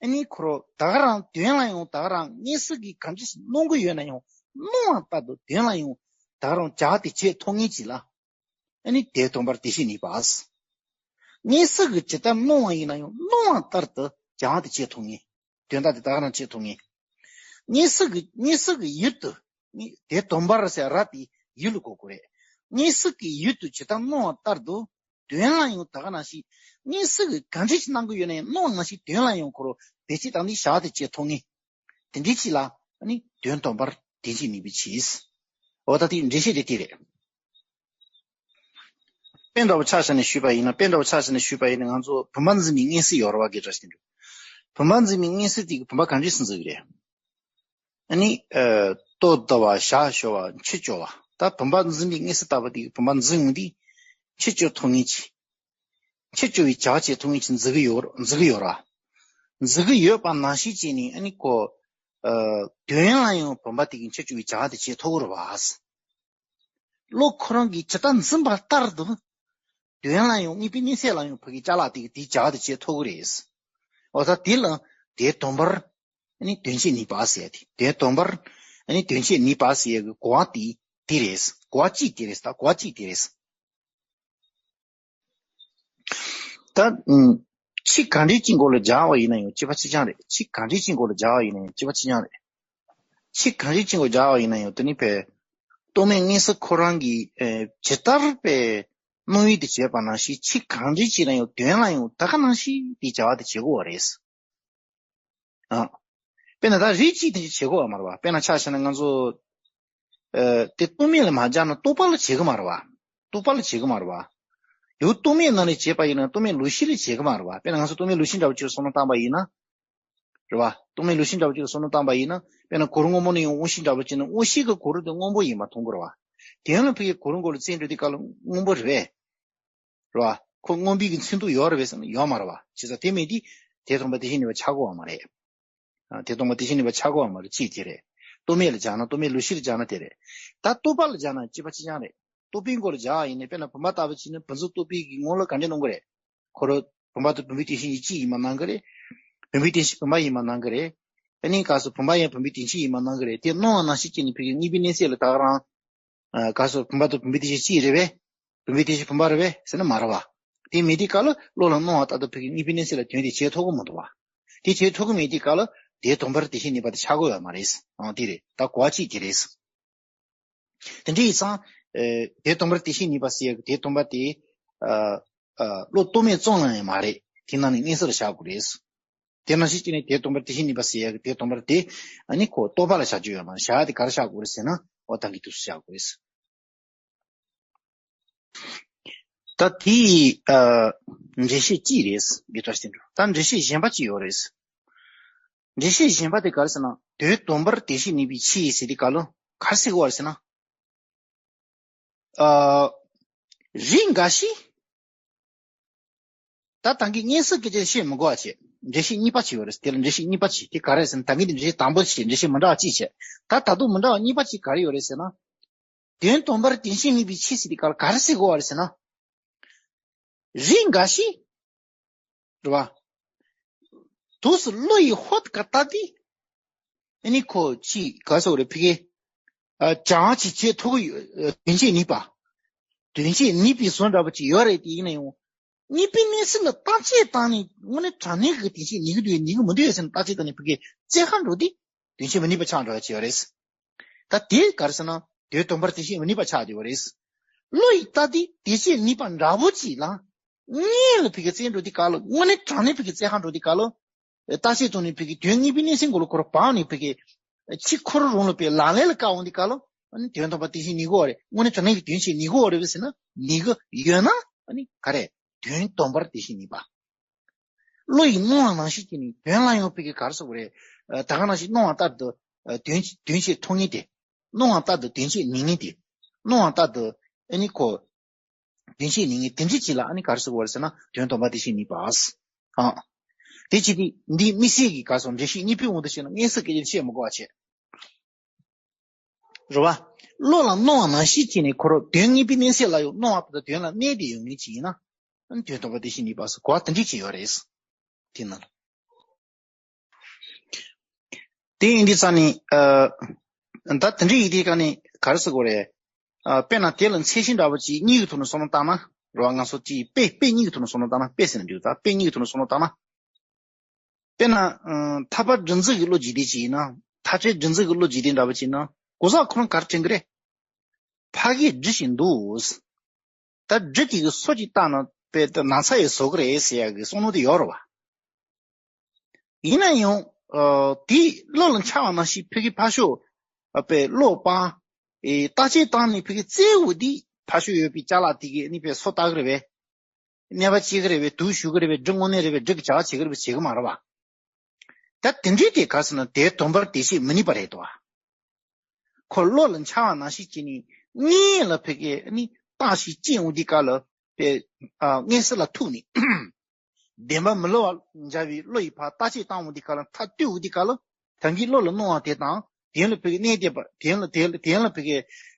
ཨ་ནི་ཁོ་རང་ད་ག་རང་དོན་ལ་ཡང་ད་ག་རང་མངོན་གསལ་གྱི་གང་ཅི་ཞིག་སྣང་གི་ཡོད་ན་ཡང་སྣང་བ་ལྟར་དུ་དོན་ལ་ཡང་ད་ག་རང་བྱ་བ་དེ་བྱེད་ཐུབ་ངེས་ཅིག་ལ། ཨ་ནི་དོན་དམ་པར་དོན་བྱེད་ནུས་པ། མངོན་གསལ་གྱི་ཇི་ལྟར་སྣང་བ་ཡིན་ན་ཡང་སྣང་བ་ལྟར་དུ་བྱ་བ་དེ་བྱེད་ཐུབ་ངེས། དོན་དག་དེ་ད་ག་རང་བྱེད་ཐུབ་ངེས། མངོན་གསལ་གྱི། མངོན་གསལ་གྱི་ཡུལ་དུ། དོན་དམ་པར་ཟེར་ར་དེ་ཡུལ་ལ་གོ་དགོས་རེད། མངོན་གསལ་གྱི་ཡུལ་དུ་ཇི་ལྟར་སྣང་བ་ལྟར་དུ། དོན་ལ་ཡང་ད་ག་ནང་བཞིན། མངོན་གསལ་གྱི་གང་འདྲ་ཞིག་སྣང་གི་ཡོད་ན་ཡང་སྣང་བ་ནང་བཞིན་དོན་ལ་ཡང་ཁོ་རང་བེད་སྤྱད་བཏང་ནས་བྱ་བ་དེ་བྱེད་ཐུབ་ངེས། དེ་འདྲའི་ཅིག་ལ་ནི་དོན་དམ་པར་དོན་བྱེད་ནུས་པའི་ཕྱིར། འོ་ད་དེ་འགྲེལ་བཤད་དེ་དེ་རེད། དཔེ་འདྲ་བོ་ཆ་བཞག་ནས་ཞུས་པ་ཡིན་ན། དཔེ་འདྲ་བོ་ཆ་བཞག་ནས་ཞུས་པ་ཡིན་ན། ང་ཚོ་བུམ་པ་འཛིན་པའི་མངོན་གསལ་ཡོད་རེད་བ། དགེ་བཀྲ་ཤིས་དོན་གྲུབ། བུམ་པ་འཛིན་པའི་མངོན་གསལ་དེ་གི་བུམ་པ་གང་འདྲས་སེ་འཛིན་གི་རེད། ཨ་ནི། ཨ། ལྟོ་ཟླ་བ། ཞག་ཤོར་བ། འཆི་སྐྱོ་བ། ད་བུམ་པ་འཛིན་པའི་མངོན་གསལ་ལྟ་བུ་དེ་གི་བུམ་པ་འཛིན་ཡོང་དུས། འཆི་སྐྱོ་ཐུབ་ངེས་ཀྱི། འཆི་སྐྱོ་བའི་བྱ་བ་བྱེད་ཐུབ་ངེས་ཀྱི་འཛིན་གི་ཡོད། འཛིན་གི་ཡོད་ར། འཛིན་གི་ཡོད་པ་ནང་བཞིན་བྱས་ནས་ཨ་ནི་ཁོ། ཨ། དོན་ལ་ཡང་བུམ་པ་དེ་གི་འཆི་སྐྱོ་བའི་བྱ་བ་དེ་བྱེད་ཐུབ་ཀྱི་རེད་བ། བློ་ཁོ་རང་གིས་ཇི་ལྟར་འཛིན་པ་ལྟར་དུ། དོན་ལ་ཡང་དངོས་པོའི་མངོན་གསལ་ལ་ཡང་ཕ་གི་ཅ་ལག་དེ་གི་དེའི་བྱ་བ་དེ་བྱེད་ཐུབ་ཀྱི་རེད། འོ་ད་དེ་ལ་དོན་དམ་པར་ནི་དོན་བྱེད་ནུས་པ་ཟེར་ཡ་དེ། དོན་དམ་པར་ནི་དོན་བྱེད་ནུས་པ་ཟེར་ཡ་གི་གོ་བ་དེ་དེ་རེད། གོ་བ་གཅིག་དེ་རེད། ད་གོ་བ་གཅིག་དེ་རེད། ད། ཨུམ། ཆོས་གང་འདྲ་ཅིག་མགོ་ལ་སྦྱར་བ་ཡིན་ན་ཡང་གཅིག་པ་གཅིག་རྐྱང་རེད། ཆོས་གང་འདྲ་ཅིག་མགོ་ལ་སྦྱར་བ་ཡིན་ན་ཡང་གཅིག་པ་གཅིག་རྐྱང་རེད། ཆོས་གང་འདྲ་ཅིག་མགོ་སྦྱར་བ་ཡིན་ན་ཡང་དེ་ནི་བས། རྟོག་མེད་མངོན་གསལ་ཁོ་རང་གིས། ཨེ། ཇི་ལྟར་བས་སྣང་ཡུལ་དུ་བྱས་པ་ནང་བཞིན་ཆོས་གང་འདྲ་ཅིག་ན་ཡང་དོན་ལ་ཡང་ད་ག་ནང་བཞིན་དེ་བྱ་བ་དེ་བྱེད་དགོས་པ་རེད། ཨ། དཔེར་ན་ད་རིགས་གཅིག་དེ་འདྲ་བྱེད་དགོས་པ་མ་རེད་བ། དཔེར་ན་ཆ་བཞག་ན་ང་ཚོ། ཨ། དེ་རྟོག་མེད་ལ་མ་སྦྱར་ན་རྟོག་པ་ལ་བྱེད་གི་མ་རེད་བ། རྟོག་པ་ལ་བྱེད་གི་མ་རེད་བ། ཡང་རྟོག་མེད་ནང་ནས་བྱས་པ་ཡིན་ན་རྟོག་མེད་ལུགས་གཞི་ལ་བྱེད་གི་མ་རེད་བ། དཔེར་ན་ང་ཚོ་རྟོག་མེད་ལུགས་གཞི་འདྲ་བོ་ཅིག་ལ་བསམ་བློ་བཏང་པ་ཡིན་ན། རེད་བ། རྟོག་མེད་ལུགས་གཞི་འདྲ་བོ་ཅིག་ལ་བསམ་བློ་བཏང་པ་ཡིན་ན། དཔེར་ན་གོ་རིམ་སྔོན་མོ་ནས་ཡང་དབང་ཤེས་འདྲ་བོ་ཅིག་ནི་དབང་ཤེས་ཀྱི་གོ་རིམ་དེ་སྔོན་པོ་ཡིན་པ་མཐོང་གི་རེད་བ། དེ་ཡང་ལ་ཕ་གི་གོ་རིམ་སྐོར་ལ་རྩིས་འགྲོ་དུས་སྐབས་ལ་སྔོན་པོ་རེད་པས། རེད་བ། ཁོ་སྔོན་པོའི་གི་མཚན་ཐོགས་ཡོད་རེད་པས་ཟེར་ན་ཡོད་མ་རེད་བ། བྱས་ཙང་དེ་མེད་དུས་དེ་སྟོང་པ་དེ་བཞིན་གནས་པ་ཆགས་ཀྱི་ཡོད་མ་རེད། ཨ། དེ་སྟོང་པ་དེ་བཞིན་གནས་པ་ཆགས་ཀྱི་ཡོད་མ་རེད། གཅིག་དེ་རེད། རྟོག་མེད་ལ་སྦྱར་ན། རྟོག་མེད་ལུགས་གཞི་ལ་སྦྱར་ན་དེ་རེད། ད་རྟོག་པ་ལ་སྦྱར་ན་གཅིག་པ་གཅིག་རྐྱང་རེད། རྟོག་པའི་སྒོ་ལ་སྦྱར་ཡིན་ནའི་དཔེར་ན་བུམ་པ་ལྟ་བུ་བྱས་ན་བུམ་གཟུགས་རྟོག་པའི་གི་ངོ་ལ་ག་འདྲ་གནང་གི་རེད། ཁོ་རང་བུམ་པ་དང་བུམ་པའི་དེ་བཞིན་གཅིག་ཡིན་པ་གནང་གི་རེད། བུམ་པའི་དེ་བཞིན་བུམ་པ་ཡིན་པ་གནང་གི་རེད། ཨ་ནི་ག་སོ་བུམ་པ་ཡང་བུམ་པའི་དེ་བཞིན་གཅིག་ཡིན་པ་གནང་གི་རེད། དེ་སྣང་བ་ནང་བཞིན་བྱས་ནས་ཕ་གི་དངོས་པོའི་གནས་ཚད་ལ་ད་ག་རང་། ཨ་ག་སོ་བུམ་པ་དང་བུམ་པའི་དེ་བཞིན་གཅིག་རེད་པས། བུམ་པའི་དེ་བཞིན་བུམ་པ་རེད་པས་ཟེར་ན་མ་རེད་པ། དེ་མེད་དུས་སྐབས་ལ་བློ་ལ་སྣང་བ་ལྟར་དུ་ཕ་གི་དངོས་པོའི་གནས་ཚད་ལ་དོན་དེ་བྱེད་ཐུབ་ཀྱི་མི་འདུག་པ། དེ་བྱེད་ཐུབ་ཀྱི་མེད་དུས་སྐབས་ལ་དེ་དོན་པར་དེ་བཞིན་ནུས་པ་དེ་ཆགས་ཀྱི་ཡོད་མ་རེད། ཨང་དེ་རེད། ད་གོ་བ་གཅིག་དེ་རེད། དེ་འདྲ་ཡིན་ཙང་། ཨེ་དེ་དོན་པར་དེ་བཞིན་ནུས་པ་ཟེར་ཡག་གི་དེ་དོན་པ་དེ། ཨ་ཨ་བློ་རྟོག་མེད་ཙམ་ལ་ཡང་མ་རེད། དེ་ནང་ནས་མངོན་གསལ་ལ་བཞག་དགོས་རེད། དེ་ནང་བཞིན་བྱས་ནས་དེ་དོན་པར་དེ་བཞིན་ནུས་པ་ཟེར་ཡག་གི་དེ་དོན་པར་དེ་ཨ་ནི་ཁོ་རྟོག་པ་ལ་བཞག་རྒྱུ་ཡོད་མ་རེད། བཞག་ཡག་དེ་ག་རེ་བཞག་དགོས་རེད་ཟེར་ན་འོ་ད་གི་དུས་སུ་བཞག་དགོས་རེད། ད་དེའི་ཨ་འགྲེལ་བཤད་གཅིག་རེད། དགེ་ལྟར་བསྟན་འགྲོ། ད་འགྲེལ་བཤད་གཞན་པ་གཅིག་ཡོད་རེད། འགྲེལ་བཤད་གཞན་པ་དེ་ག་རེ་ཟེར་ན་དོན་དམ་པར་དེ་བཞིན་གནས་པའི་ཕྱིར་ཟེར་དུས་སྐབས་ལ་ག་རེ་ཟེར་གྱི་ཡོད་རེད་ཟེར་ན། ཨ་རིགས་འགའ་ཞིག་ད་ད་གིན་མངོན་གསལ་སྐད་ཆ་བཤད་མི་དགོས་པ་བྱས། འགྲེལ་བཤད་གཉིས་པ་བྱས་ཡོད་རེད། དེ་ལ་འགྲེལ་བཤད་གཉིས་པ་བྱས། དེ་ག་རེ་ཟེར་ན་ད་གིན་དེ་འགྲེལ་བཤད་དང་པོ་བྱས། འགྲེལ་བཤད་མི་འདྲ་བ་གཅིག་བྱས། ད་ད་དུང་མི་འདྲ་བ་གཉིས་པ་གཅིག་ག་རེ་ཡོད་རེད་ཟེར་ན། དོན་དམ་པར་དེ་བཞིན་གནས་པའི་ཕྱིར་ཟེར་དུས་སྐབས་ལ་ག་རེ་ཟེར་གྱི་ཡོད་རེད་ཟེར་ན། རིགས་འགའ་ཞིག་རེད་བ། དུས་སུ་བློ་ཡིས་ཧོད་ཀ་ལྟ་སྟེ། ཨ་ནི་ཁོ་ཅི་ག་སོགས་རེ་ཕི་གེ། ཨ་བྱ་བ་ཅི་བྱེད་ཐུབ་ཀྱི་ཡོད། དོན་བྱེད་ནུས་པ། དོན་བྱེད་ནུས་པའི་བཟོ་འདྲ་པོ་ཅིག་ཡོད་རེད། དེ་ཡིན་ན་ཡང་། དངོས་པོའི་གནས་ཚུལ་ལ་བརྟག་དཔྱད་བཏང་ནས་དངོས་གནས་དྲང་གནས་ཀྱི་དོན་བྱེད་ནུས་ཀྱི་འདུག་ནུས་ཀྱི་མི་འདུག་ཟེར་ནས་བརྟག་དཔྱད་བཏང་ནས་ཕི་གེ་རྩེ་ཁ་འགྲོ་དུས་དོན་བྱེད་མི་ནུས་པ་ཆགས་འགྲོ་ཡ་ཅིག་ཡོད་རེད། ད་དེ་ག་རེ་ཟེར་ན་དོན་དམ་པར་དེ་བཞིན་མི་ནུས་པ་ཆགས་བསྡད་པ་རེད། བློ་ཡིས་བལྟ་སྟེ་དེ་བཞིན་ནུས་པ་འདྲ་པོ་ཅིག་ལ། དངོས་ལ་ཕི་གེ་རྩེ་འགྲོ་དུས་སྐབས་ལ་དངོས་གནས་དྲང་གནས་ཕི་གེ་རྩེ་ཁ་འགྲོ་དུས་སྐབས་ལ། བརྟག་དཔྱད་བཏང་ནས་ཕི་གེ་དོན་དངོས་པོའི་གནས་ཚུལ་མགོ་ལ་ཁོ་རང་བབས་ནས་ཕི་གེ། ཕྱི་ཁོ་རང་རང་ལ་པའི་ལག་ལེན་ལ་བཀལ་འོང་དུས་སྐབས་ལ། ཨ་ནི་དོན་དམ་པར་དེ་བཞིན་ནུས་ཀྱི་ཡོད་རེད། དངོས་གནས་དྲང་གནས་ཀྱི་དོན་བྱེད་ནུས་ཀྱི་ཡོད་རེད་ཟེར་ན་ནུས་ཀྱི་ཡོད་ན་ཨ་ནི་ག་རེ། དོན་དམ་པར་དེ་བཞིན་ནུས་པ། བློ་ཡིས་སྣང་བ་ནང་བཞིན་བྱས་ནས་དོན་ལ་ཡང་ཕི་གེ་ག་རེ་ཟེར་དགོས་རེད། ད་ག་ནང་བཞིན་སྣང་བ་ལྟར་དུ་དོན་དོན་བྱེད་ཐུབ་ངེས་ཏེ། སྣང་བ་ལྟར་དུ་དོན་བྱེད་ནུས་ངེས་ཏེ། སྣང་བ་ལྟར་དུ་ཨ་ནི་ཁོ། དོན་བྱེད་ནུས་ངེས་དེ་འདྲ་ཅིག་ལ་ཨ་ནི་ག་རེ་ཟེར་དགོས་རེད་ཟེར་ན་དོན་དམ་པར་དེ་བཞིན་ནུས་པ། ཨ། དེ་བྱེད་དུས་འདི་དམིགས་བསལ་གྱི་ག་རེ་ཟེར་འགྲེལ་བཤད་གཉིས་པོའི་དབང་དུ་བྱས་ན་མངོན་གསལ་སྐད་ཆ་བཤད་མི་དགོས་པ་བྱས། རེད་བ། བློ་ལ་སྣང་བ་ནང་བཞིན་བྱས་ནས་ཁོ་རང་དོན་དངོས་པོའི་གནས་ཚད་ལ་ཡང་སྣང་བ་དང་དོན་ལ་གནས་ཏེ་ཡོད་ངེས་ཅིག་ཡིན་ན། ཨ་ནི་དོན་དམ་པར་དེ་བཞིན་ནུས་པ་ཟེར་གོ་བ་དེ་འདྲ་ཅིག་ཡོད་རེད། དེ་ན། དེ་ཡིན་དུས་ཙང་ནི། ཨ། ད་དེ་འདྲ་ཡིན་དུས་ཀ་ནི་ག་རེ་ཟེར་དགོས་རེད། ཨ། དཔེར་ན་དེ་ལ་མཚན་གཞི་འདྲ་པོ་ཅིག་གཉིས་ཀྱི་ཐོག་ནས་བསམ་བློ་བཏང་ན། རེད་བ། ང་ཚོ་ཅིག་དཔེ་དཔེ་གཉིས་ཀྱི་ཐོག་ནས་བསམ་བློ་བཏང་ན། དཔེ་ཟེར་ན་འགྲིག་ད་དཔེ་གཉིས་ཀྱི་ཐོག་ནས་བསམ་བློ་བཏང་ན། དཔེར་ན། ཨ། ཐར་པ་སྒྲུབ་འཛིན་གྱི་བློ་འཇུག་དེ་ཅིག་ཡིན་ན། ཐར་བྱེད་སྒྲུབ་འཛིན་གྱི་བློ་འཇུག་དེ་འདྲ་པོ་ཅིག་ཡིན་ན། གོ་ས་ཁོ་རང་ག་རེ་དྲན་གི་རེད། ཕ་གིས་སྒྲུབ་བཞིན་འདུག་ད་སྒྲུབ་ཀྱི་སོ་གཅིག་བཏང་ན་དཔེ་ད་ན་ཚ་ཡི་བཟོ་གི་རེད་ཟེར་ཡག་གི་བསམ་བློ་དེ་ཡོད་རེད་བ། ཡིན་ན་ཡང་། ཨ། དེ་བློ་ལ་འཆར་བ་ནང་བཞིན་ཕ་གི་ཕར་ཕྱོགས། ཨ། དཔེ་བློ་སྤང་། ཨེ། བརྟག་དཔྱད་བཏང་ནས་ཕ་གི་རྩེ་འུ་དེ་ཕར་ཕྱོགས་ཡོད་པའི་ཅ་ལག་དེ་གི་ནི་དཔེ་སོ་ལྟ་གི་རེད་བས། གནས་པ་སྐྱེ་གི་རེད་བས། དུག་ཞུ་གི་རེད་བས། སྒྲུབ་དངོས་གནས་རེད་བས། སྒྲུབ་ཀྱི་བྱ་བ་བྱེད་གི་རེད་བས། བྱེད་གི་མ་རེད་བ། ད་དེ་འདྲའི་དེ་ག་ཟེར་ན་དེ་དོན་པར་དེ་བཞིན་མི་ནུས་པ་རེད་དོ། ཁོ་བློ་ལ་འཆར་བ་ནང་བཞིན་བྱས་ནས་དངོས་ལ་ཕ་གི་ནི་བརྟག་ཞིབ་དཔྱད་འོང་དུས་སྐབས་ལ་དཔེ། ཨ། མངོན་གསལ་ལ་ཐུག་ནས། བདེན་པ་མི་སླུ་བ་འཇལ་བའི་བློ་ཡིས་ཕར་བརྟག་དཔྱད་བཏང་འོང་དུས་སྐབས་ལ་མཐར་གཏུགས་འོང་དུས་སྐབས་ལ་ད་གིན་བློ་ལ་སྣང་བ་དེ་དང་དོན་ལ་ཕ་གི་གནས་བསྡད་པ། དོན་ལ་དོན་ལ་དོན་ལ་ཕ་གི་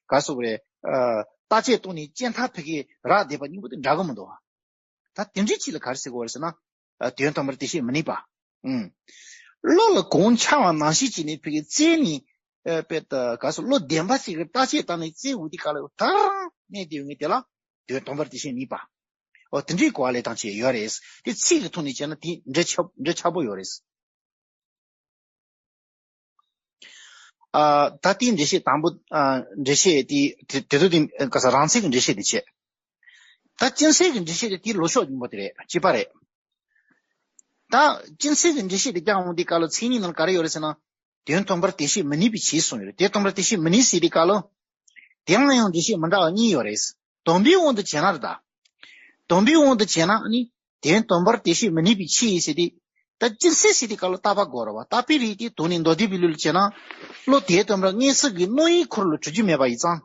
ག་ཟེར་དགོས་རེད། ཨ། བརྟག་དཔྱད་བཏང་ནས་དཔྱད་མཐར་ཕ་གི་རག་བསྡད་པ་གཉིས་པོ་དེ་འདྲ་གི་མི་འདུག་ད་དེ་འདྲའི་ཅིག་ལ་ག་རེ་ཟེར་དགོས་རེད་ཟེར་ན། ཨ། དོན་དམ་པར་དེ་བཞིན་མི་ནུས་པ། ཨུམ། བློ་ལ་གང་འཆར་བ་ནང་བཞིན་བྱས་ནས་ཕ་གི་རྩེ་ནས། ཨ། དཔེ་ད་ག་ཟེར་བློ་བདེན་པ་ཞིག་གི་བརྟག་དཔྱད་བཏང་ནས་རྩེ་འུ་དུས་སྐབས་ལ་ད་རང་གནས་བསྡད་ཡོད་ངེས་དེ་ལ་དོན་དམ་པར་དེ་བཞིན་ནུས་པ། འོ་དེ་འདྲའི་གོ་བ་ལེན་སྟངས་ཅིག་ཡོད་རེད། དེ་ཚིག་གི་ཐོག་ནས་བྱས་ན་དེ་འདྲ་ཆགས་འདྲ་ཆགས་པོ་ཡོད་རེད། ཨ། ད་དེའི་འགྲེལ་བཤད་དང་པོ། ཨ། འགྲེལ་བཤད་དེ་དེ་དེ་ཚོ་དེ་ག་ས་རང་ཚིག་གི་འགྲེལ་བཤད་དེ་བྱས། ད་སྤྱི་སེལ་གྱི་འགྲེལ་བཤད་དེ་དེའི་ལུགས་ཕྱོགས་རྙིང་པ་དེ་རེད། གཅིག་པ་རེད། ད་སྤྱི་སེལ་གྱི་འགྲེལ་བཤད་དེ་རྒྱག་འོང་དུས་སྐབས་ལ་མཚན་ཉིད་ནང་ག་རེ་ཡོད་རེད་ཟེར་ན། དོན་དམ་པར་དེ་བཞིན་མི་ནུས་པའི་ཕྱིར་གསུངས་ཡོད་རེད། དོན་དམ་པར་དེ་བཞིན་མི་ནུས་ཟེར་དུས་སྐབས་ལ། དེ་ལ་ཡང་འགྲེལ་བཤད་མི་འདྲ་བ་གཉིས་ཡོད་རེད། དོན་པའི་དབང་དུ་བྱས་ན་རེད་ད། དོན་པའི་དབང་དུ་བྱས་ན་ནི། དོན་དམ་པར་དེ་བཞིན་མི་ནུས་པའི་ཕྱིར་ཟེར་ཏེ། ད་སྤྱི་སེལ་ཟེར་དུས་སྐབས་ལ་བརྟག་པ་དགོས་རེད་བ། བརྟག་པའི་རིགས་དེ་དོན་ནི་མདོ་སྡེ་པའི་ལུགས་ལ་བྱས་ན། བློ་དེ་དོན་པར་མངོན་གསལ་གྱི་སྣང་བའི་ཁོར་ལ་གྲུབ་ཀྱི་མེད་པ་ཡིན་ཙང་།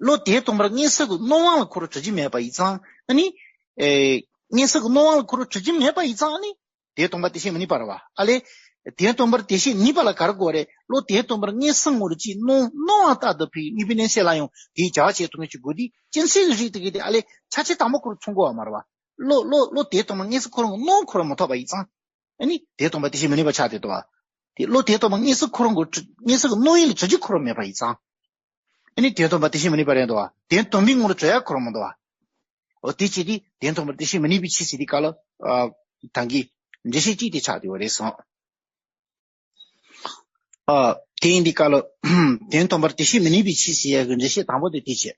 བློ་དེ་དོན་པར་མངོན་གསལ་གྱི་སྣང་བ་ལ་ཁོ་རང་གྲུབ་ཀྱི་མེད་པ་ཡིན་ཙང་། ཨ་ནི། ཨེ། མངོན་གསལ་གྱི་སྣང་བ་ལ་ཁོ་རང་གྲུབ་ཀྱི་མེད་པ་ཡིན་ཙང་། ཨ་ནི། དེ་དོན་པར་དེ་བཞིན་མི་ནུས་པ་རེད་བ། ཨ་ལས། དོན་སྟོན་པར་དེ་བཞིན་ཉིད་པ་ལ་ག་རེ་དགོས་རེད། བློ་དོན་སྟོན་པར་མངོན་སུམ་ངོར་ཅིག་སྣང་སྣང་བ་ལྟར་དུ་ཕ་གི་དངོས་པོའི་གནས་ཚད་ལ་ཡང་དེའི་བྱ་བ་བྱེད་ཐུབ་མཁན་ཅིག་དགོས་དུས། སྤྱི་མཚན་གྱི་རིགས་དེ་གི་དེ་ཨ་ལས་ཆ་ཆེ་དང་པོ་ཁོ་རང་མཚོན་དགོས་པ་མ་རེད་བ། བློ་བློ་བློ་དོན་སྟོན་པར་མངོན་སུམ་ཁོ་རང་གི་སྣང་ཁོ་རང་མ་ཐོབ་པ་ཡིན་ཙང་། ཨ་ནི་དོན་སྟོན་པ་དེ་བཞིན་མི་གནས་པ་ཆགས་བསྡད་འདུག་བ། དེ་བློ་དོན་སྟོན་པར་མངོན་སུམ་ཁོ་རང་གི་མངོན་སུམ་གྱི་སྣང་ཡུལ་ལ་གྲུབ་རྒྱུ་ཁོ་རང་མེད་པ་ཡིན་ཙང་། ཨ་ནི་དོན་སྟོན་པ་དེ་བཞིན་མི་གནས་པ་རེད་འདུག་བ། དོན་སྟོན་པའི་ངོ་ལ་གྲུབ་ཡ་ཁོ་རང་མི་འདུག་བ། འོ་དེ་བྱས་དུས་དོན་སྟོན་པ་དེ་བཞིན་མི་གནས་པའི་ཕྱིར་ཟེར་དུས་སྐབས་ལ། ཨ། ད་གིན་འགྲེལ་བཤད་གཅིག་དེ་ཆགས་བསྡད་པ་རེད་སོང་། ཨ། དེ་ཡིན་དུས་སྐབས་ལ། དོན་སྟོན་པར་དེ་བཞིན་མི་གནས་པའི་ཕྱིར་ཟེར་ཡ་གི་འགྲེལ་བཤད་དང་པོ་དེ་དེ་བྱས།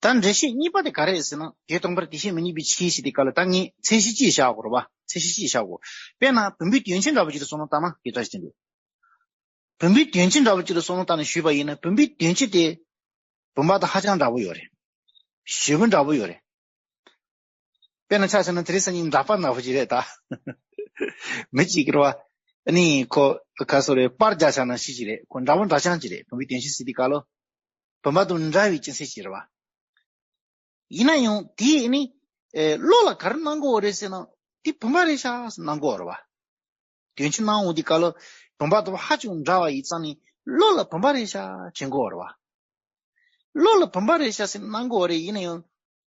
ད་འགྲེལ་བཤད་གཉིས་པ་དེ་ག་རེ་རེད་ཟེར་ན། དོན་སྟོན་པར་དེ་བཞིན་མི་གནས་པའི་ཕྱིར་ཟེར་དུས་སྐབས་ལ་ད་ངས་མཚན་གཞི་གཅིག་བཞག་དགོས་རེད་བ། མཚན་གཞི་གཅིག་བཞག་དགོས། དཔེར་ན་བུམ་པའི་དོན་སྤྱི་འདྲ་པོ་ཅིག་ལ་བསམ་བློ་བཏང་ན་དེ་འདྲ་ཞིག་འདུག་བུམ་པའི་དོན་སྤྱི་འདྲ་པོ་ཅིག་ལ་བསམ་བློ་བཏང་ནས་ཞུས་པ་ཡིན་ན། བུམ་པའི་དོན་སྤྱི་དེ་བུམ་པ་དང་ཧ་ཅང་འདྲ་པོ་ཡོད་རེད། ཞེ་པོ་འདྲ་པོ་ཡོད་རེད། དཔེར་ན་ཆ་བཞག་ན་དེ་རིང་སང་ཉིན་འདྲ་པར་ནག་པོ་ཅིག་རེད་ད། མི་གཅིག་གིས་རེད་བ། ཨ་ནི་ཁོ་ག་སོ་རེད། པར་རྒྱག་བཞག་ན་ཤི་ཅིག་རེད། ཁོ་འདྲ་པོ་འདྲ་རྐྱང་ཅིག་རེད། བུམ་པའི་དོན་སྤྱི་ཟེར་དུས་སྐབས་ལ། བུམ་པ་དང་འདྲ་བའི་སྤྱི་མཚན་ཅིག་རེད་བ། ཡིན་ན་ཡང་དེ་ནི། ཨེ། བློ་ལ་ག་རེ་སྣང་གི་ཡོད་རེད་ཟེར་ན། དེ་བུམ་པ་རེད་ཤག་སྣང་གི་ཡོད་རེད་བ། དོན་སྤྱི་སྣང་འོང་དུས་སྐབས་ལ་བུམ་པ་དང་ཧ་ཅང་འདྲ་བ་ཡིན་ཙང་ནི་བློ་ལ་བུམ་པ་རེད་ཤག་དྲན་གྱི་ཡོད་རེད་བ། བློ་ལ་བུམ་པ་རེད་ཤག་ཟེར་སྣང་གི་ཡོད་རེད། ཡིན་ན་ཡང་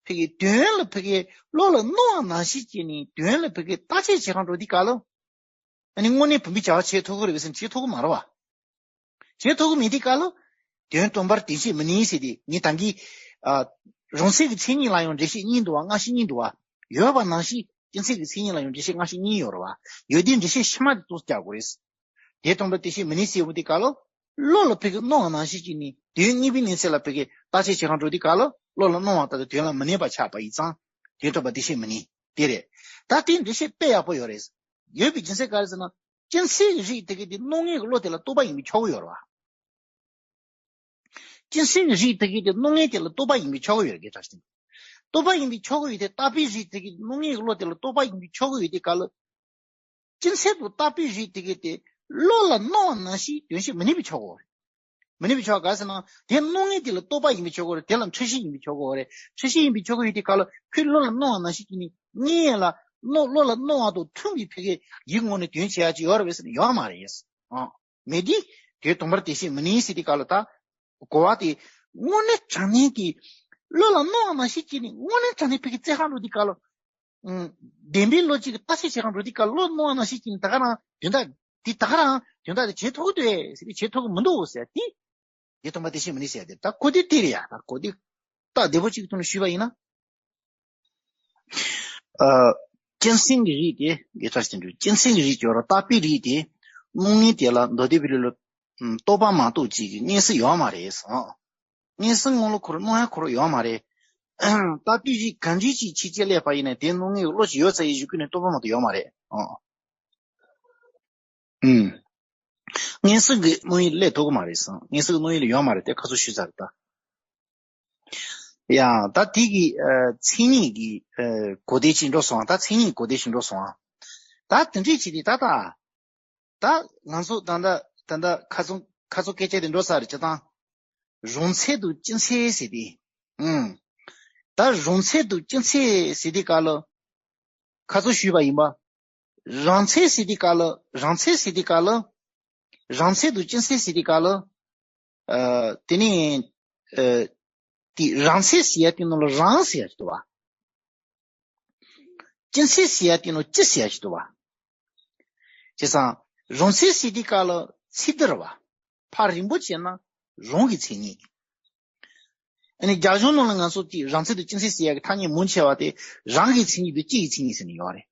ཕ་གི་དོན་ལ་ཕ་གི་བློ་ལ་སྣང་བ་ནང་བཞིན་བྱས་ནས་དོན་ལ་ཕ་གི་བརྟག་དཔྱད་བྱེད་གར་འགྲོ་དུས་སྐབས་ལ། ཨ་ནི་དངོས་གནས་བུམ་པའི་བྱ་བ་བྱེད་ཐུབ་ཀྱི་རེད་པས་ཟེར་ན་བྱེད་ཐུབ་ཀྱི་མ་རེད་བ། བྱེད་ཐུབ་ཀྱི་མེད་དུས་སྐབས་ལ། དོན་སྟོན་པར་དེ་བཞིན་མི་གནས་ཟེར་ཏེ་ངས་ད་གིན། ཨ། རང་མཚན་གྱི་མཚན་ཉིད་ལ་ཡང་འགྲེལ་བཤད་གཉིས་འདུག་བ། སྔ་ཕྱི་གཉིས་འདུག་བ། ཡོད་པ་ནང་བཞིན་སྤྱི་མཚན་གྱི་མཚན་ཉིད་ལ་ཡང་འགྲེལ་བཤད་སྔ་ཕྱི་གཉིས་ཡོད་རེད་བ། ཡོད་དུས་འགྲེལ་བཤད་ཕྱི་མ་དེ་ཏོག་ཙམ་རྒྱག་དགོས་རེད། དོན་སྟོན་པར་དེ་བཞིན་མི་གནས་ཟེར་ཡོང་དུས་སྐབས་ལ། བློ་ལ་ཕ་གི་སྣང་བ་ནང་བཞིན་བྱས་ནས་དོན་དངོས་པོའི་གནས་ཚད་ལ་ཕ་གི་བརྟག་དཔྱད་བྱེད་གར་འགྲོ་དུས་སྐབས་ལ། བློ་ལ་སྣང་བ་ལྟར་དུ་དོན་ལ་མི་གནས་པ་ཆགས་པ་ཡིན་ཙང་། དོན་སྟོན་པར་དེ་བཞིན་མི་གནས་དེ་རེད། ད་དེའི་འགྲེལ་བཤད་དཔེ་ཡག་པོ་ཡོད་རེད། ཡོད་པའི་རྒྱུ་མཚན་ག་རེ་ཟེར་ན། སྤྱི་མཚན་གྱི་རིགས་དེ་གི་དེ་སྣང་ངེས་ཀྱི་བློ་དེ་ལ་རྟོག་པ་ཡིན་པའི་ཆོག་གི་ཡོད་རེད་བ། སྤྱི་མཚན་གྱི་རིགས་དེ་གི་དེ་སྣང་ངེས་དེ་ལ་རྟོག་པ་ཡིན་པའི་ཆོག་གི་ཡོད་རེད། རྟོག་པ་ཡིན་པའི་ཆོག་གི་ཡོད་དེ། བརྟག་པའི་རིགས་དེ་གི་སྣང་ངེས་ཀྱི་བློ་དེ་ལ་རྟོག་པ་ཡིན་པའི་ཆོག་གི་ཡོད་དེ་ག་ལ། སྤྱི་མཚན་དང་བརྟག་པའི་རིགས་དེ་གི་དེ་བློ་ལ་སྣང་བ་ནང་བཞིན་དོན་བྱེད་མི་ནུས་པའི་ཆོག་གི་ཡོད་རེད། མི་ནུས་པའི་ཕྱོགས་ག་ཟེར་ན། དེ་སྣང་ངེས་དེ་ལ་རྟོག་པ་ཡིན་པའི་ཆོག་གི་རེད། དེ་ལ་འཁྲུལ་གཞི་ཡིན་པའི་ཆོག་གི་རེད། འཁྲུལ་གཞི་ཡིན་པའི་ཆོག་གི་ཡོད་དེ་ག་ལ། ཁོའི་བློ་ལ་སྣང་བ་ནང་བཞིན་གྱི་ནི་ངེས་ལ་སྣང་། བློ་ལ་སྣང་བ་དང་མཐུན་པའི་ཕ་གི་ཡིད་ངོ་ནས་དོན་བྱེད་ཡ་ཅིག་ཡོད་རེད་པས་ཟེར་ན་ཡོད་མ་རེད། ཨ། མེད་དེ། དོན་སྟོན་པར་དེ་བཞིན་མི་གནས་ཟེར་དུས་སྐབས་ལ་ད། གོ་བ་དེ། དངོས་གནས་དྲང་གནས་ཀྱི། བློ་ལ་སྣང་བ་ནང་བཞིན་གྱི་ནི་དངོས་གནས་དྲང་གནས་ཕ་གི་རྩོད་གར་འགྲོ་དུས་སྐབས་ལ། ཨང་། བདེན་པའི་བློ་གཅིག་གི་བརྟག་དཔྱད་བྱེད་གར་འགྲོ་དུས་སྐབས་ལ་བློ་སྣང་བ་ནང་བཞིན་གྱི་ནི་ད་ག་རང་དོན་དག་འདི་ད་ག་རང་དོན་དག་འདི་བྱེད་ཐུབ་ཀྱི་འདུག་ཟེར་ཏེ་བྱེད་ཐུབ་ཀྱི་མི་འདུག་ཟེར་ཏེ། དོན་སྟོན་པར་དེ་བཞིན་མི་གནས་ཟེར་ཏེ། ད་གོ་དེ་དེ་རེད་ཡ། ད་གོ་དེ་ད་བདེ་པོ་གཅིག་གི་ཐོག་ནས་ཞུས་པ་ཡིན་ན། ཨ། སྤྱི་མཚན་གྱི་རིགས་དེ་དགེ་ཚར་ཞིག་འདུག་སྤྱི་མཚན་གྱི་རིགས་ཀྱི་བར་བརྟག་པའི་རིགས་དེ་སྣང་ངེས་དེ་ལ་མདོ་སྡེ་པའི་ལུགས་ལ་རྟོག་པ་མ་གཏོགས་གཅིག་གི་མངོན་སུམ་ཡོད་མ་རེད་ཟེར། མངོན་སུམ་ངོ་ལ་ཁོ་རང་སྣང་ཡ་ཁོ་རང་ཡོད་མ་རེད། བརྟག་པའི་རིགས་གང་འདྲ་ཅིག་ཕྱིན་ཆད་སླེབས་པ་ཡིན་ན་དེ་སྣང་ངེས་ཀྱི་བློ་ཞིག་ཡོད་ཚར་ཡི་གཞུག་གུ་ནས་རྟོག་པ་མ་གཏོགས་ཡོད་མ་རེད། ཨང་། ཨུམ། མངོན་སུམ་གྱི་སྣང་ཡུལ་སླེབས་ཐུབ་ཀྱི་མ་རེད་ཟེར། མངོན་སུམ་གྱི་སྣང་ཡུལ་ཡོད་མ་རེད་དེ་ཁ་ཚུར་ཞུས་ཚར་རེད་ད། ཡང་ད་དེ་གི་ཨ་མཚན་ཉིད་ཀྱི་ཨ་གོ་བདེ་ཅིག་འགྲོ་སོང་། ད་མཚན་ཉིད་གོ་བདེ་ཞིག་འགྲོ་སོང་། ད་དེ་འདྲས་བྱས་ཏེ་ད་ད། ད་ང་ཚོ་ད་ལྟ་ད་ལྟ་ཁ་ཚོན་ཁ་ཚོན་སྐད་ཆ་དེ་འགྲོ་ས་རེད་ཅེས་དང་། རང་མཚན་དང་སྤྱི་མཚན་ཟེར་ཏེ། ཨང་། ད་རང་མཚན་དང་སྤྱི་མཚན་ཟེར་དུས་སྐབས་ལ། ཁ་ཚོན་ཞུས་པ་ཡིན་པ། རང་མཚན་ཟེར་དུས་སྐབས་ལ། རང་མཚན་ཟེར་དུས་སྐབས་ལ། རང་མཚན་དང་སྤྱི་མཚན་ཟེར་དུས་སྐབས་ལ། ཨ། དེ་ནས། ཨ། དེ་རང་མཚན་ཟེར་ཡ་དེ་ནང་ལ་རང་ཟེར་ཡ་ཞིག་འདུག་བ། སྤྱི་མཚན་ཟེར་ཡ་དེ་ནང་སྤྱི་ཟེར་ཡ་ཞིག་འདུག་བ། བྱས་ཙང་། རང་མཚན་ཟེར་དུས་སྐབས་ལ་ཚིག་འདི་རེད་བ། ཕར་རིང་པོ་བྱས་ན་རང་གི་མཚན་ཉིད། ཨ་ནི་རྒྱ་གཞུང་ནང་ལ་ང་ཚོ་དེ་རང་མཚན་དང་སྤྱི་མཚན་ཟེར་ཡ་གི་ཐ་སྙད་མང་ཆེ་བ་དེ་རང་གི་མཚན་ཉིད་དང་སྤྱི་ཡི་མཚན་ཉིད་ཟེར་ནས་ཡོད་རེད།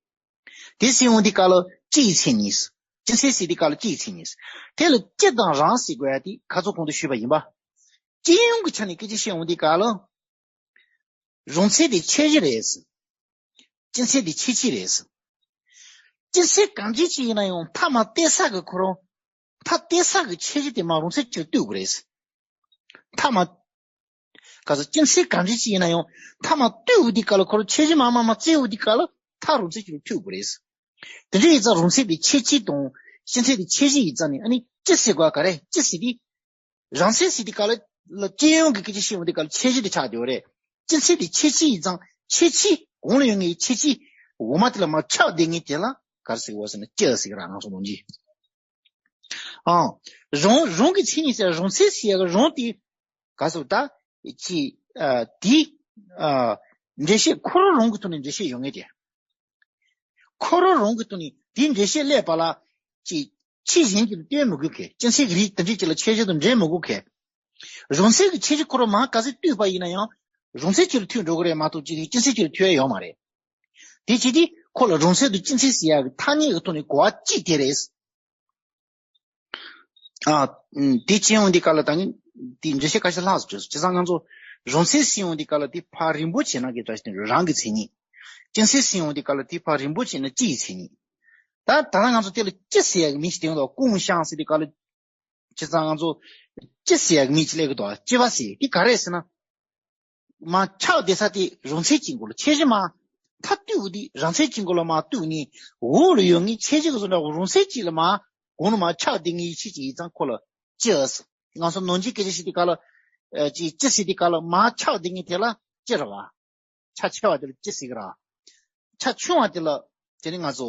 དེ་ཟེར་འོང་དུས་སྐབས་ལ་སྤྱི་ཡི་མཚན་ཉིད། སྤྱི་མཚན་ཟེར་དུས་སྐབས་ལ་སྤྱི་ཡི་མཚན་ཉིད། དེ་ལ་སྤྱི་དང་རང་ཟེར་དགོས་ཡ་དེ་ཁ་ཚོན་གོང་དུ་ཞུས་པ་ཡིན་པ། སྤྱི་ཡོངས་ཀྱི་ཆ་ནས་སྐད་ཆ་བཤད་འོང་དུས་སྐབས་ལ། རང་མཚན་དེ་ཁྱད་གཞི་རེད། སྤྱི་མཚན་དེ་ཁྱད་ཆོས་རེད། སྤྱི་མཚན་གང་ཅི་ཅིག་ཡིན་ན་ཡང་མཐའ་མ་གཏད་ས་གི་ཁོ་རང་། མཐའ་གཏད་ས་གི་ཁྱད་གཞི་དེ་མར་རང་མཚན་གཅིག་ལ་ལྟོས་དགོས་རེད། མཐའ་མ། ག་ཚོད་སྤྱི་མཚན་གང་འདྲ་ཅིག་ཡིན་ན་ཡང་མཐའ་མ་ལྟོས་འོང་དུས་སྐབས་ལ་ཁོ་རང་ཁྱད་གཞི་མར་མར་མར་བཙལ་འོང་དུས་སྐབས་ལ་མཐའ་རང་མཚན་གཅིག་ལ་ལྟོས་དགོས་རེད། དེ་འདྲ་ཡིན་ཙང་རང་མཚན་དེ་ཁྱད་ཆོས་དང་སྤྱི་མཚན་དེ་ཁྱད་གཞི་ཡིན་ཙང་ནི། ཨ་ནི་སྤྱི་ཟེར་དགོས་ག་རེ། སྤྱི་ཟེར་དུས། རང་མཚན་ཟེར་དུས་སྐབས་ལ་སྤྱི་ཡོངས་ཀྱི་སྐད་ཆ་བཤད་འོང་དུས་སྐབས་ལ་ཁྱད་གཞི་དེ་ཆགས་བསྡད་ཡོད་རེད། སྤྱི་མཚན་དེ་ཁྱད་ཆོས་ཡིན་ཙང་ཁྱད་ཆོས་གོང་ལ་ཡོད་ངེས་ཁྱད་ཆོས་འོག་མ་དེ་ལ་མར་ཁྱབ་བསྡད་ངེས་དེ་ལ་ག་རེ་ཟེར་གི་ཡོད་ཟེར་ན་སྤྱི་ཟེར་གི་རེད། ང་ཚོ་ནང་གི། ཨང་། རང་རང་གི་མཚན་ཉིད་ཟེར་རང་མཚན་ཟེར་ཡག་གི་རང་དེ་ག་ཟེར་ད། ཅི། ཨ། དེ། ཨ། འགྲེལ་བཤད་ཁོ་རང་རང་གི་ཐོག་ནས་འགྲེལ་བཤད་ཡོད་ངེས་ཏེ། ཁོ་རང་རང་གི་ཐོག་ནས་དེའི་འགྲེལ་བཤད་སླེབས་པ་ལ། ཅི། ཕྱིས་གཞན་གྱིས་སྟོན་མི་དགོས་གལ། སྤྱི་མཚན་གྱི་རིགས་དེ་འདྲས་ཅིག་ལ་ཁྱད་ཆོས་དང་འབྲེལ་མི་དགོས་གལ། རང་མཚན་གྱི་ཁྱད་ཆོས་ཁོ་རང་མར་ག་ཚོད་བཏུས་པ་ཡིན་ན་ཡང་། རང་མཚན་གྱི་ལ་ཐུག་འགྲོ་གི་རེད་མ་གཏོགས་ཅི་སྤྱི་མཚན་གྱི་ལ་ཐུག་ཡ་ཡོད་མ་རེད། དེ་བྱས་ཏེ་ཁོ་ལ་རང་མཚན་དང་སྤྱི་མཚན་ཟེར་ཡག་གི་ཐ་སྙད་ཀྱི་ཐོག་ནས་གོ་བ་གཅིག་དེ་རེད། ཨ། ཨུམ། དེ་བྱས་ཡོང་དུས་སྐབས་ལ་ད་ངས་དེའི་འགྲེལ་བཤད་ཁ་ཤས་ལྷག་ཙམ་བྱས་སོང་། བྱས་ཙང་ང་ཚོ་རང་མཚན་ཟེར་ཡོང་དུས་སྐབས་ལ་དེ་ཕར་རིང་པོ་བྱས་ན་གི་འདྲ་ཞིག་དེ་རང་གི་མཚན་ཉིད། སྤྱི་མཚན་ཟེར་ཡོང་དུས་སྐབས་ལ་དེ་ཕར་རིང་པོ་བྱས་ན་སྤྱི་ཡི་མཚན་ཉིད། ད་ད་ལྟ་ང་ཚོ་དེ་ལ་སྤྱི་ཟེར་ཡག་གི་མིང་ཞིག་དེ་ཡོང་དུས་ཀུན་ཤང་ཟེར་དུས་སྐབས་ལ། བྱས་ཙང་ང་ཚོ་སྤྱི་ཟེར་ཡག་གི་མིང་ཅིག་སླེབས་ཀྱི་འདུག་སྤྱི་པ་ཟེར་དེ་ག་རེ་ཟེར་ན། མར་ཆགས་བསྡད་ས་དེ་རང་མཚན་གཅིག་མགོ་ལ་ཁྱད་གཞི་མར་མཐའ་གཏུགས་དེ་རང་མཚན་གཅིག་མགོ་ལ་མར་གཏུགས་ནས་འོག་ལ་ཡོད་ངེས་ཁྱད་གཞི་གི་བཟོ་འདྲ་བོ་རང་མཚན་གཅིག་ལ་མར་གོང་ལ་མར་ཆགས་བསྡད་ངེས་ཡིད་ཆེས་ཅིག་ཡིན་ཙང་ཁོ་ལ་སྤྱི་ཟེར། ང་ཚོ་ནང་ཆོས་སྐད་ཆ་བཤད་དུས་སྐབས་ལ། ཨ། ཅིག་སྤྱི་ཟེར་དུས་སྐབས་ལ་མར་ཆགས་བསྡད་ངེས་དེ་ལ་སྤྱི་རེད་བ། ཆ་ཆེ་བ་དེ་ལ་སྤྱི་ཟེར་གི་རེད། ཆ་ཆུང་བ་དེ་ལ་དེ་ནི་ང་ཚོ།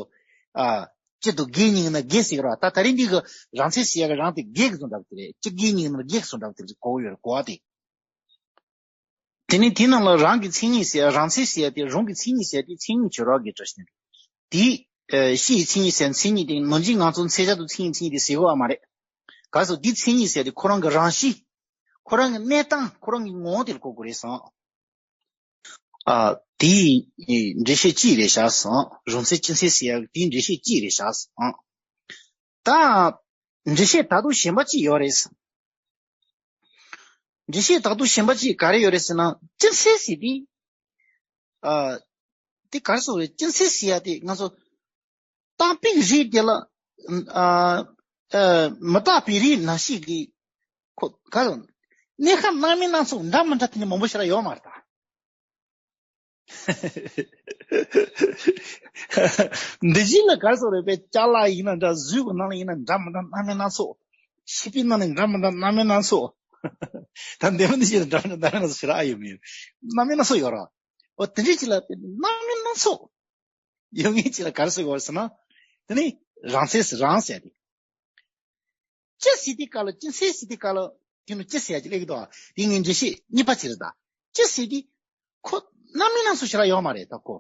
ཨ། སྤྱི་དང་དགེ་གཉིས་ན་དགེ་ཟེར་གི་རེད། ད་ད་རིང་འདི་གི་རང་མཚན་ཟེར་ཡག་གི་རང་དེ་དགེ་གི་བཟོ་འདྲ་བོ་དེ་རེད། སྤྱི་དགེ་གཉིས་ན་དགེ་གི་བཟོ་འདྲ་བོ་དེ་རེད། གོ་བ་ཡོད་རེད། གོ་བ་དེ། དེ་ནི་དེ་ནང་ལ་རང་གི་མཚན་ཉིད་ཟེར་ཡ། རང་མཚན་ཟེར་ཡ་དེ་རང་གི་མཚན་ཉིད་ཟེར་ཡ་དེ་མཚན་ཉིད་བྱེ་བྲག་གི་འདྲ་ཞིག་དེ། ཨ། སྤྱིའི་མཚན་ཉིད་ཟེར་མཚན་ཉིད་དེ་ནང་བཞིན་ང་ཚོ་མཚན་བྱ་དང་མཚན་ཉིད་མཚན་ཉིད་དེ་ཟེར་དགོས་པ་མ་རེད། ག་སོ་དེ་མཚན་ཉིད་ཟེར་ཡ་དེ་ཁོ་རང་གི་རང་གཤིས། ཁོ་རང་གི་གནས་སྟངས། ཁོ་རང་གི་ངོ་བོ་དེ་ལ་གོ་དགོས་རེད་བསམ། ཨ། དེའི་འགྲེལ་བཤད་གཅིག་རེད་བཞག་སོང་། རང་མཚན་སྤྱི་མཚན་ཟེར་ཡག་དེའི་འགྲེལ་བཤད་གཅིག་རེད་བཞག་སོང་། ད་འགྲེལ་བཤད་ད་དུང་གཞན་པ་གཅིག་ཡོད་རེད། འགྲེལ་བཤད་ད་དུང་གཞན་པ་གཅིག་ག་རེ་ཡོད་རེད་ཟེར་ན། སྤྱི་མཚན་ཟེར་དེ། ཨ། དེ་ག་རེ་ཟེར་དགོས་རེད། སྤྱི་མཚན་ཟེར་ཡག་དེ་ང་ཚོ་རྟག་པའི་རིགས་དེ་ལ། ཨ། ཨ། མི་རྟག་པའི་རིགས་ནང་བཞིན་གྱི། ཁོ་ག་རེ། གནས་སྐབས་སྣང་མིན་སྣ་ཚོགས་འདྲ་མི་འདྲ་དེ་ནི་མང་པོ་ཞིག་ལ་ཡོད་མ་རེད་ད། འདི་བཞིན་ལ་ག་རེ་ཟེར་དགོས་རེད་པས། ཅ་ལག་ཡིན་ན་འདྲ། གཟུགས་ཀྱི་ནང་ལ་ཡིན་ན་འདྲ་མི་འདྲ་སྣང་མིན་སྣ་ཚོགས། ཤེས་པའི་ནང་ནས་འདྲ་མི་འདྲ་སྣང་མིན་སྣ་ཚོགས། ད་འདི་མོ་འདི་བཞིན་འདྲ་མི་འདྲ་སྣང་མིན་སྣ་ཚོགས་ཞེ་དྲག་ཡོད་མི་ཡོད། སྣང་མིན་སྣ་ཚོགས་ཡོད་རེད། འོ་དེ་འདྲ་ཅིག་ལ་དཔེ་སྣང་མིན་སྣ་ཚོགས་ཡོད་མཁན་ཅིག་ལ་ག་རེ་ཟེར་དགོས་རེད་ཟེར་ན། དེ་ནི་རང་མཚན་ཟེར། རང་ཟེར་ཏེ། སྤྱི་ཟེར་དུས་སྐབས་ལ། སྤྱི་མཚན་ཟེར་དུས་སྐབས་ལ་དེ་ནི་སྤྱི་ཟེར་ཡག་ཅིག་སླེབས་ཀྱི་འདུག་དེ་ངས་འགྲེལ་བཤད་གཉིས་པ་ཅིག་རེད་ད། སྤྱི་ཟེར་དུས་ཁོ་སྣང་མིན་སྣ་ཚོགས་ཞེ་དྲག་ཡོད་མ་རེད་ད་ཁོ།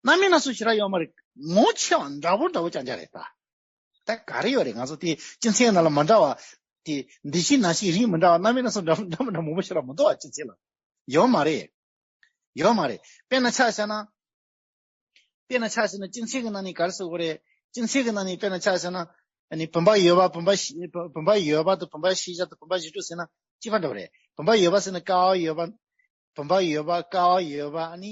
སྣང་མིན་སྣ་ཚོགས་ཞེ་དྲག་ཡོད་མ་རེད། ངོ་ཆེ་བ་འདྲ་པོ་འདྲ་པོ་རྐྱང་རྐྱང་རེད་ད། ད་ག་རེ་ཡོད་རེད། ང་ཚོ་དེ་སྤྱི་མཚན་ནང་ལ་མ་འདྲ་བ་དེ། འདི་བཞིན་ནང་བཞིན་རིགས་མི་འདྲ་བ། སྣང་མིན་སྣ་ཚོགས་འདྲ་མི་འདྲ་མང་པོ་ཞིག་ལ་མི་འདུག་བ། སྤྱི་མཚན་ལ་ཡོད་མ་རེད། ཡོད་མ་རེད། དཔེར་ན་ཆ་བཞག་ན། དཔེར་ན་ཆ་བཞག་ན་སྤྱི་མཚན་གྱི་ནང་ནས་ག་རེ་ཟེར་དགོས་རེད། སྤྱི་མཚན་གྱི་ནང་ནས་དཔེར་ན་ཆ་བཞག་ན། ཨ་ནི་བུམ་པ་ཡོད་པ། བུམ་པ་ཤེས། བུམ་པ་ཡོད་པ་དང་བུམ་པ་ཤེས་བྱ་དང་བུམ་པ་གཞི་གྲུབ་ཟེར་ན་གཅིག་པ་འདྲ་བོ་རེད། བུམ་པ་ཡོད་པ་ཟེར་ན་ཀ་བ་ཡོད་པ། བུམ་པ་ཡོད་པ། ཀ་བ་ཡོད་པ། ཨ་ནི་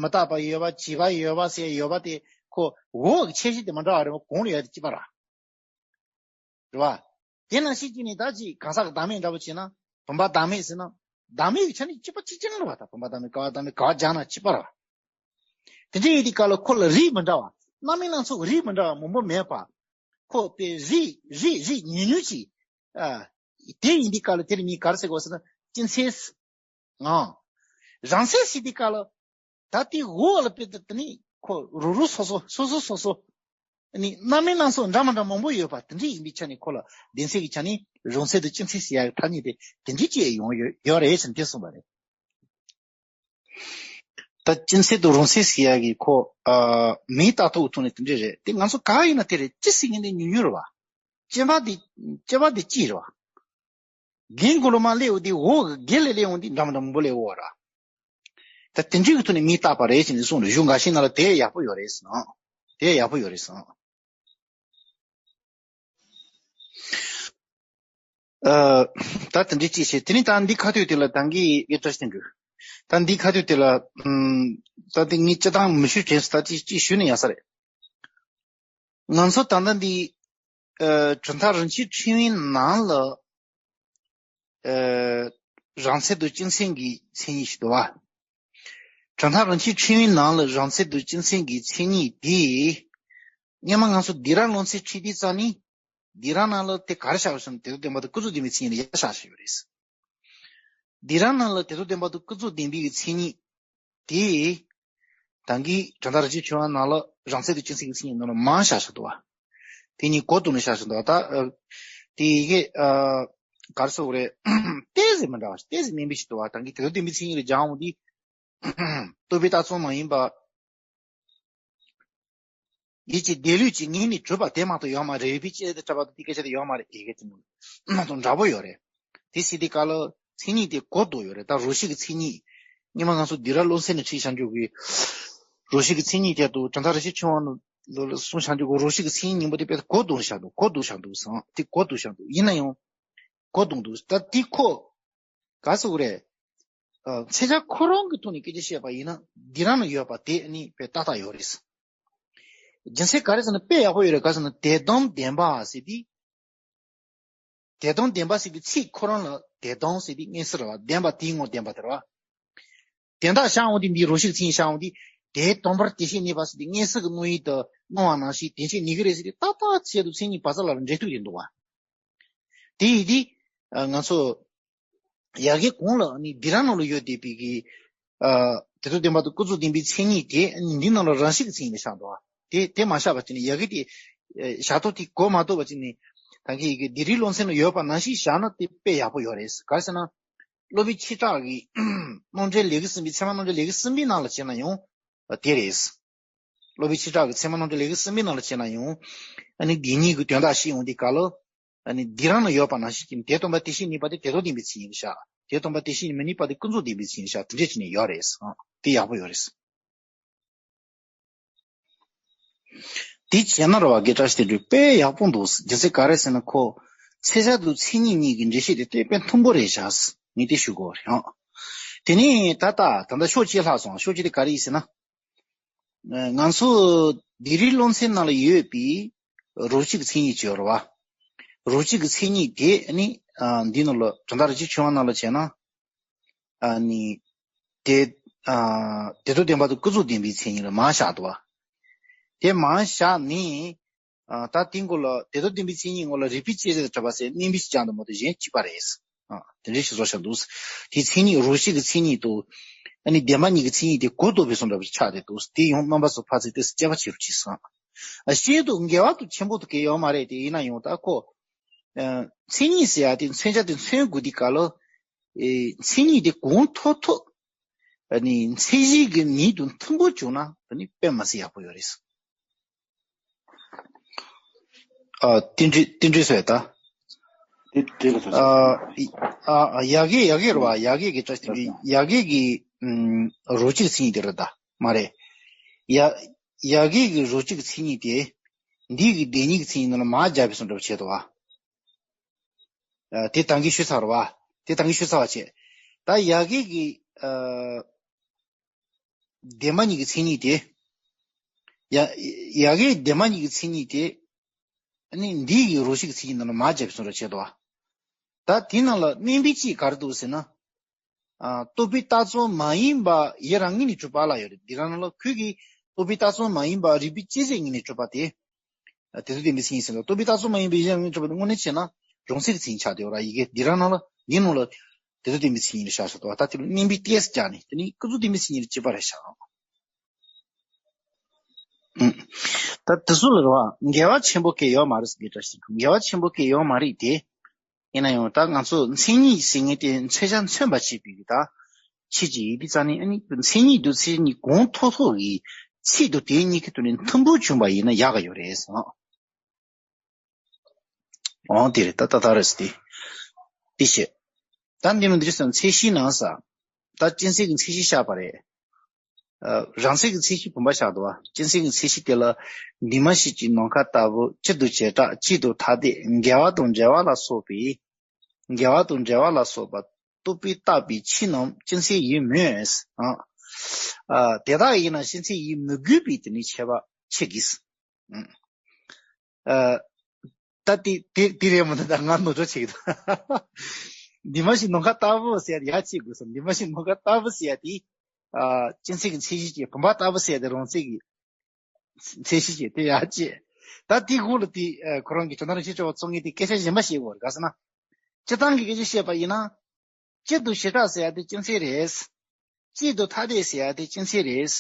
མི་རྟག་པ་ཡོད་པ། བྱས་པ་ཡོད་པ་ཟེར་ཡོད་པ་དེ་ཁོ་འོག་གི་ཁྱད་གཞི་དེ་མི་འདྲ་བ་རེད། གོང་ལ་ཡོད་དེ་གཅིག་པ་རེད། རེད་བ། དེ་ནང་བཞིན་གྱི་ནི་ད་ཅིག་གང་ཟག་གི་བདག་མེད་འདྲ་པོ་བྱས་ན། བུམ་པ་བདག་མེད་ཟེར་ན། བདག་མེད་ཀྱི་ཆ་ནས་གཅིག་པ་གཅིག་རྐྱང་རེད་བ། ད་བུམ་པ་བདག་མེད། ཀ་བ་བདག་མེད། ག་བ་སྦྱར་ན་གཅིག་པ་རེད་བ། དེ་འདྲ་ཡིན་དུས་སྐབས་ལ་ཁོ་ལ་རིགས་མི་འདྲ་བ། རྣམ་སྨིན་སྣ་ཚོགས་རིགས་མི་འདྲ་བ་མང་པོ་མེད་པ། ཁོ་དཔེ་རིགས་རིགས་རིགས་ཉུང་ཉུང་ཅིག་ཨ། དེ་ཡིན་དུས་སྐབས་ལ་དེ་ལ་མིང་ག་རེ་ཟེར་དགོས་ཟེར་ན་སྤྱི་མཚན། ཨང་། རང་མཚན་ཟེར་དུས་སྐབས་ལ། ད་དེ་འོག་ལ་དཔེ་དེ་ནི་ཁོ་རུ་རུ་སོ་སོ་སོ་སོ་སོ་སོ། ནི་རྣམ་སྨིན་སྣ་ཚོགས་འདྲ་མི་འདྲ་མང་པོ་ཡོད་པ་དེ་འདྲ་ཡིན་པའི་ཆ་ནས་ཁོ་ལ་སྡེ་ཚན་གྱི་ཆ་ནས་རང་མཚན་དང་སྤྱི་མཚན་ཟེར་ཡག་ཐ་སྙད་དེ་དེ་འདྲ་ཅིག་ཡོང་ཡོད་ཡོད་རེད་ཟེར་ནས་དེ་གསུངས་པ་རེད། ད་སྤྱི་མཚན་དང་རང་མཚན་ཟེར་ཡག་གི་ཁོ། ཨ། མིང་བཏགས་ཐོག་ཐོག་ནས་དེ་འདྲ་རེད། དེ་ང་ཚོ་ག་ཡིན་ན་དེ་རེད། སྤྱི་ཟེར་མཁན་དེ་ཉུང་ཉུང་རེད་བ། སྤྱི་པ་དེ། སྤྱི་པ་དེ་གཅིག་རེད་བ། རྒན་མགོ་ལོག་མ་སླེབས་འོང་དུས་འོག་གི་རྒན་ལས་སླེབས་འོང་དུས་འདྲ་མི་འདྲ་མང་པོ་སླེབས་འོང་བ་ར། ད་དེ་འདྲའི་གི་ཐོག་ནས་མིང་བཏགས་པ་རེད་ཅེས་ནས་གསུངས་རེད། གཞུང་འགའ་ཤས་ནང་ལ་དེ་ཡག་པོ་ཡོད་རེད་ཟེར་ན། དེ་ཡག་པོ་ཡོད་རེད་ཟེར་ན། ཨ། ད་དེ་འདྲའི་ཅིག་བྱས། དེ་ནས་ད་འདི་ཁ་ཐུག་དེ་ལ་ད་གིན་ཡི་བཀྲ་ཤིས་འདུག་ད་འདི་ཁ་ཐུག་དེ་ལ། ཨམ། ད་དེ་ངས་སྤྱི་བཏང་མི་ཞུ་དྲན་སོང་། ད་ཅིག་ཅིག་ཞུས་ན་ཡག་ས་རེད། ང་ཚོ་ད་ལྟ་འདི། ཨ། གྲུབ་མཐའ་རིན་ཆེན་ཕྲེང་བའི་ནང་ལ། ཨ། རང་མཚན་དང་སྤྱི་མཚན་གྱི་མཚན་ཉིད་ཞིག་འདུག་བ། གྲུབ་མཐའ་རིན་ཆེན་ཕྲེང་བའི་ནང་ལ་རང་མཚན་དང་སྤྱི་མཚན་གྱི་མཚན་ཉིད་དེ། སྔོན་མ་ང་ཚོ་སྡིག་ར་ལོངས་ཚན་ཁྲིད་དུས་ཙམ་ནས། སྡིག་ར་ནང་ལ་དེ་ག་རེ་བཞག་ཡོད་ཟེར་ན། དེ་དང་ལྡན་པ་དང་ཀུན་རྫོབ་བདེན་པའི་མཚན་ཉིད་ལ་ཡར་བཞག་བཞག་ཡོད་རེད། སྡིག་ར་ནང་ལ་དེ་དང་ལྡན་པ་དང་ཀུན་རྫོབ་བདེན་པའི་མཚན་ཉིད་དེ། ད་གིན་གྲུབ་མཐའ་རིན་ཆེན་ཕྲེང་བ་ནང་ལ་རང་མཚན་དང་སྤྱི་མཚན་གྱི་མཚན་ཉིད་ནང་ལ་མང་བཞག་བཞག་འདུག་བ། དེ་གཉིས་གོ་བསྡུར་ནས་བཞག་བཞིན་འདུག་ད་ཨ་དེ་ཡི་གེ་ཨ་ག་རེ་ཟེར་དགོས་རེད། ཏོག་ཙམ་མི་འདྲ་བ་ཏོག་ཙམ་དམན་པའི་ཞིག་འདུག་བ། ད་གིན་དེ་ཚོ་བདེན་པའི་མཚན་ཉིད་ལ་སྦྱར་འོང་དུས། རྟོག་པས་བཏགས་ཙམ་མ་ཡིན་པ། ཡིད་ཀྱི་དེ་ལུས་ཀྱི་ངོས་ནས་གྲུབ་པ་དེ་མ་གཏོགས་ཡོད་མ་རེད། རིགས་པས་དཔྱད་དེ་གྲུབ་པ་དང་དེ་སྐད་ཆ་དེ་ཡོད་མ་རེད། ཡི་གེ་དེ་མོ་མ་གཏོགས་འདྲ་པོ་ཡོད་རེད། དེ་སྲིད་དེ་ག་ལ་མཚན་ཉིད་དེ་གོ་བསྡུར་ཡོད་རེད། ད་རོ་ཞིག་གི་མཚན་ཉིད། སྔོན་མ་ང་ཚོ་ཌི་ར་ལོ་སེ་ནས་ཁྲིད་བཞག་རྒྱུ་གི་རོ་ཞིག་གི་མཚན་ཉིད་དེ་དུ་གྲུབ་མཐའ་རིན་ཆེན་ཕྱོགས་ནས་གསུངས་བཞག་རྒྱུ་གི་རོ་ཞིག་གི་མཚན་ཉིད་སྙིང་པོ་དེ་དཔེ་གོ་བསྡུར་བཞག་འདུག་གོ་བསྡུར་བཞག་འདུག་བསམ། དེ་གོ་བསྡུར་བཞག་འདུག་ཡིན་ན་ཡང་གོ་བསྡུར་འདུག་ད་དེ་ཁོ། ག་ཟེར་དགོས་རེད། ཨ། མཚོན་བྱ་ཁོ་རང་གི་ཐོག་ནས་སྐད་ཆ་བཤད་པ་ཡིན་ན་འདི་རང་ལ་ཡོད་པ་དེ་ནི་དཔེ་ཏག་ཏག་ཡོད་རེད། རྒྱུ་མཚན་ག་རེ་ཟེར་ན་དཔེ་ཡག་པོ་ཡོད་རེད། ག་ཟེར་ན་དེ་དང་ལྡན་པ་ཟེར་དུས། དེ་དང་ལྡན་པ་ཟེར་དུས་ཚིག་ཁོ་རང་ལ་དེ་དང་ཟེར་དུས་མངོན་གསལ་རེད་བ། ལྡན་པ་དེའི་ངོར་ལྡན་པ་དེ་རེད་བ། དེ་དག་བྱ་འོང་དུས་འདི་རོ་ཞིག་མཚན་ཉིད་བྱ་འོང་དུས་དེ་དང་པོར་དེ་བཞིན་གནས་པ་ཟེར་དུས་མངོན་གསལ་གྱི་དངོས་ཡུལ་དུ་སྣང་བ་ནང་བཞིན་དེ་བཞིན་གནས་ཀྱི་རེད་ཟེར་དུས་ཏག་ཏག་ཆེད་དུ་མཚན་ཉིད་བར་མཚམས་ལ་འབྲེལ་མཐུད་དེ་འདུག་བ། དེ་ཡིན་དུས། ཨ། ང་ཚོ་ཡ་གི་གོང་ལ་ནི་འདི་རང་ནང་ལ་ཡོད་བསྡད་པའི་གི། ཨ། དེ་ཚོ་བདེན་པ་དང་ཀུན་རྫོབ་བདེན་པའི་མཚན་ཉིད་དེ་འདི་ནང་ལ་རང་བཞིན་གྱི་མཚན་ཉིད་ལ་བཞག་འདུག་བ། དེ་དེ་མ་བཞག་པ་ཅིག་ནི་ཡ་གི་དེ་བཞག་ཐོག་དེ་གོ་མ་ཐུབ་པ་ཅིག་ནི་ད་གི་གི་འདི་རིགས་སློབ་ཚན་ལ་ཡོད་པ་ནང་བཞིན་བཞག་ན་དེ་དཔེ་ཡག་པོ་ཡོད་རེད། ག་རེ་ཟེར་ན། སློབ་དཔོན་ཆོས་གྲགས་ཀྱི་རྣམ་འགྲེལ་ལེའུ་གསུམ་པའི་ཚད་མ་རྣམ་འགྲེལ་ལེའུ་གསུམ་པའི་ནང་ལ་བྱས་ན་ཡང་དེ་རེད། སློབ་དཔོན་ཆོས་གྲགས་ཀྱི་ཚད་མ་རྣམ་འགྲེལ་ལེའུ་གསུམ་པའི་ནང་ལ་བྱས་ན་ཡང་། ཨ་ནི་དེ་གཉིས་ཀྱི་དོན་དག་བཤད་ཡོང་དུས་ག་ལ། ཨ་ནི་འདི་རང་ལ་ཡོད་པ་ནང་བཞིན་གྱི་དེ་སྟོང་པ་དེ་བཞིན་གནས་པ་དེ་དེ་དང་ལྡན་པའི་མཚན་ཉིད་ལ་བཞག་དེ་སྟོང་པ་དེ་བཞིན་མི་གནས་པ་དེ་ཀུན་རྫོབ་བདེན་པའི་མཚན་ཉིད་ལ་བཞག་དེ་འདྲས་བྱས་ནས་ཡོད་རེད། ཨ། དེ་ཡག་པོ་ཡོད་རེད། དེ་བྱས་ན་ར་བ་དགེ་བཀྲ་ཤིས་དེ་འདྲའི་དཔེ་ཡག་པོ་འདུག་རྒྱུ་མཚན་ག་རེ་ཟེར་ན་ཁོ། མཚོན་བྱ་དང་མཚན་ཉིད་གཉིས་ཀྱི་འགྲེལ་བཤད་དེ་དཔེ་མཐུན་པོ་རེད་བཞག་ངས་དེ་ཞུ་དགོས་རེད། ཨ། དེ་ནས་ད་ལྟ་ད་ལྟ་ཕྱོགས་གཅིག་ལྷག་སོང་། ཕྱོགས་གཅིག་དེ་ག་རེ་ཡིན་ཟེར་ན། ང་ཚོ་འདི་རིགས་སློབ་ཚན་ནང་ལ་ཡོད་པའི་རོ་གཅིག་གི་མཚན་ཉིད་ཅིག་ཡོད་རེད་བ། རོ་གཅིག་གི་མཚན་ཉིད་དེ་ནི་ཨ་འདི་ནང་ལ་གྲུབ་མཐའ་རིན་ཆེན་ཕྱོགས་ནང་ལ་བྱས་ན་ཨ་ནི་དེ་ཨ་དེ་དང་ལྡན་པ་དང་ཀུན་རྫོབ་བདེན་པའི་མཚན་ཉིད་ལ་མར་བཞག་འདུག་བ། དེ་མར་བཞག་ནས། ཨ། ད་དེའི་མགོ་ལ་དེ་དང་ལྡན་པའི་མཚན་ཉིད་ངོ་ལ་རིགས་པས་དཔྱད་བྱས་གྲུབ་པ་ཟེར་མནན་པའི་ཅིག་ཀྱང་དུ་མ་གཏོགས་གཞན་གཅིག་པ་རེད། ཨ། དེ་འདྲའི་ཞིག་བཟོ་བཞག་འདུག་དེའི་མཚན་ཉིད་རོ་གཅིག་གི་མཚན་ཉིད་དུ། ཨ་ནི་བདེན་པ་གཉིས་ཀྱི་མཚན་ཉིད་དེ་གོ་བསྡུར་བའི་བཟོ་འདྲ་བ་ཆགས་བསྡད་འདུག་དེ་ཡང་རྣམ་པ་ཚོ་ཕར་ཚུར་ཏོག་ཙམ་དཔྱད་པ་བྱེད་རོགས་གྱིས་ཟེར། ཨ། ཤེས་རྟོགས་འགལ་བ་དང་ཆེན་པོ་དུ་གལ་ཡོད་མ་རེད། དེ་ཡིན་ན་ཡང་ད་ཁོ། ཨ། མཚན་ཉིད་ཟེར་ཡ་དེ་མཚོན་བྱ་དེ་མཚོན་དགོས་དུས་ག་ལ། ཨེ། མཚན་ཉིད་དེ་གོང་མཐོ་མཐོ། ཨ་ནི་མཚན་གཞི་གི་ནུས་དང་མཐུན་པོ་བྱུང་ན་ཨ་ནི་དཔེ་མ་སྲིད་ཡག་པོ་ཡོད་རེད། ཨ། རྟེན་འབྲེལ་རྟེན་འབྲེལ་སོགས་ད། དེ་དེ་ལ་ཐུག་ཨ། ཨ། ཡ་གི་ཡ་གི་རེད་བ། ཡ་གི་གི་བཀྲ་ཤིས་དེ་ཡ་གི་གི་ཨམ། རོ་གཅིག་མཚན་ཉིད་དེ་རེད་ད། མ་རེད། ཡ། ཡ་གི་གི་རོ་གཅིག་མཚན་ཉིད་དེ། འདི་གི་བདེན་གཉིས་ཀྱི་མཚན་ཉིད་ནང་ལ་མར་སྦྱར་བའི་བཟོ་འདྲ་བྱས་འདུག་བ། ཨ། དེ་ད་གིན་ཞུས་ཚར་བ། དེ་ད་གིན་ཞུས་ཚར་བ་བྱས། ད་ཡ་གི་གི། ཨ། བདེན་པ་གཉིས་ཀྱི་མཚན་ཉིད་དེ། ཡ། ཡ་གི་བདེན་པ་གཉིས་ཀྱི་མཚན་ཉིད་དེ། ཨ་ནི་འདི་གི་རོ་གཅིག་གི་མཚན་ཉིད་ནང་ལ་མར་སྦྱར་བའི་བཟོ་འདྲ་བྱས་འདུག་བ། ད་དེ་ནང་ལ་མནན་པའི་ཅིག་ག་རེ་འདུག་ཟེར་ན། ཨ། རྟོག་པས་བཏགས་ཙམ་མ་ཡིན་པ་ཡུལ་རང་ངོས་ནས་གྲུབ་པ་ལ་ཡོད་རེད། འདི་རང་ལ་ཁོས་ཀྱིས་རྟོག་པས་བཏགས་ཙམ་མ་ཡིན་པ་རིགས་པས་དཔྱད་བྱས་ངོས་ནས་གྲུབ་པ་དེ། ཨ། དེ་ཚོ་བདེན་པའི་མཚན་ཉིད་ཟེར་ལ། རྟོག་པས་བཏགས་ཙམ་མ་ཡིན་པ་ཡུལ་རང་ངོས་ནས་གྲུབ་པ་དེ་དངོས་གནས་བྱས་ན་རང་མཚན་གྱི་མཚན་ཉིད་ཆགས་བསྡད་ཡོད་ར། ཡི་གེ་འདི་རང་ནང་ལ་འདི་ནང་ལ་དེ་ཚོ་བདེན་པའི་མཚན་ཉིད་ལ་བཞག་ས་འདུག་ད་དེ་ལ་མནན་པའི་ཏོག་ཙམ་བརྒྱབ་ནས་དེ་ནི་ཀུན་རྫོབ་བདེན་པའི་མཚན་ཉིད་ལ་གཅིག་པ་རེད་བཞག་ཨང་། ད་དེ་ཚོ་ལ་རེད་བ། འགལ་བ་ཆེན་པོ་གལ་ཡོད་མ་རེད་ཟེར་གི་འདྲ་ཞིག་འགལ་བ་ཆེན་པོ་གལ་ཡོད་མ་རེད་དེ། ཡིན་ན་ཡང་ད་ང་ཚོ་མཚན་ཉིད་ཟེར་མཁན་དེ་མཚོན་བྱ་མཚོན་པར་བྱེད་པའི་གི་ད་ཆེད་ཅིག་ཡིན་དུས་ཙང་ནས། ཨ་ནི་མཚན་ཉིད་དང་མཚན་ཉིད་གོང་མཐོ་ཤོས་ཀྱི་ཚིག་དང་དེ་གཉིས་ཀྱི་དོན་ནི་མཐུན་པོ་བྱུང་བ་ཡིན་ན་ཡག་ག་ཡོད་རེད་ཟེར། འོང་དེ་རེད། ད་ད་ད་རེད་ཟེར་དེ། དེ་བྱས། ད་འདི་ནི་འདི་རེད་ཟེར་ན་མཚན་གཞིའི་ནང་ས། ད་སྤྱི་མཚན་གྱི་མཚན་གཞི་བཞག་པ་རེད། ཨ། རང་མཚན་གྱི་མཚན་གཞི་བུམ་པ་བཞག་འདུག་བ། སྤྱི་མཚན་གྱི་མཚན་གཞི་དེ་ལ་འདུས་མ་བྱས་ཀྱི་ནམ་མཁའ་ལྟ་བུ་སྤྱི་དང་བྱེ་བྲག་སྤྱི་དང་ཐ་དད་འགལ་བ་དང་འབྲེལ་བ་ལ་སོགས་པའི། འགལ་བ་དང་འབྲེལ་བ་ལ་སོགས་པ་རྟོག་པས་བཏགས་པའི་ཕྱིར་རྣམས་སྤྱི་མཚན་ཡིན་མོད། ཨ། དེ་དག་ཡིན་ན་སྤྱི་མཚན་ཡིན་མི་དགོས་པའི་དེ་ནི་ཁྱད་པར་ཆེ་གི། ཨ། ད་དེ་དེ་དེ་རེད་མོ། ད་ང་ནོར་འགྲོ་བྱེད་ཀྱི་འདུག་འདུས་མ་བྱས་ནམ་མཁའ་ལྟ་བུ་ཟེར་ཡ་ཡ་གཅིག་དགོས་སམ། འདུས་མ་བྱས་ནམ་མཁའ་ལྟ་བུ་ཟེར་ཡ་དེ། ཨ། སྤྱི་མཚན་གྱི་མཚན་གཞི་བྱས། བུམ་པ་ལྟ་བུ་ཟེར་ཡ་དེ་རང་མཚན་གྱི་མཚན་གཞི་བྱས། དེ་ཡ་གཅིག་ད་དེ་གོང་ལ་དེ་ཁོ་རང་གི་དོན་དམ་རིན་ཆེན་སྐྱོབ་པ་ཚོ་ངས་དེ་སྐད་ཆ་གཞན་པ་བཤད་དགོས་རེད། ག་ཟེར་ན། སྤྱིར་བཏང་གི་སྐད་ཆ་བཤད་པ་ཡིན་ན། སྤྱི་དང་བྱེ་བྲག་ཟེར་ཡ་དེ་སྤྱི་མཚན་རེད། སྤྱི་དང་ཐ་དད་ཟེར་ཡ་དེ་སྤྱི་མཚན་རེད།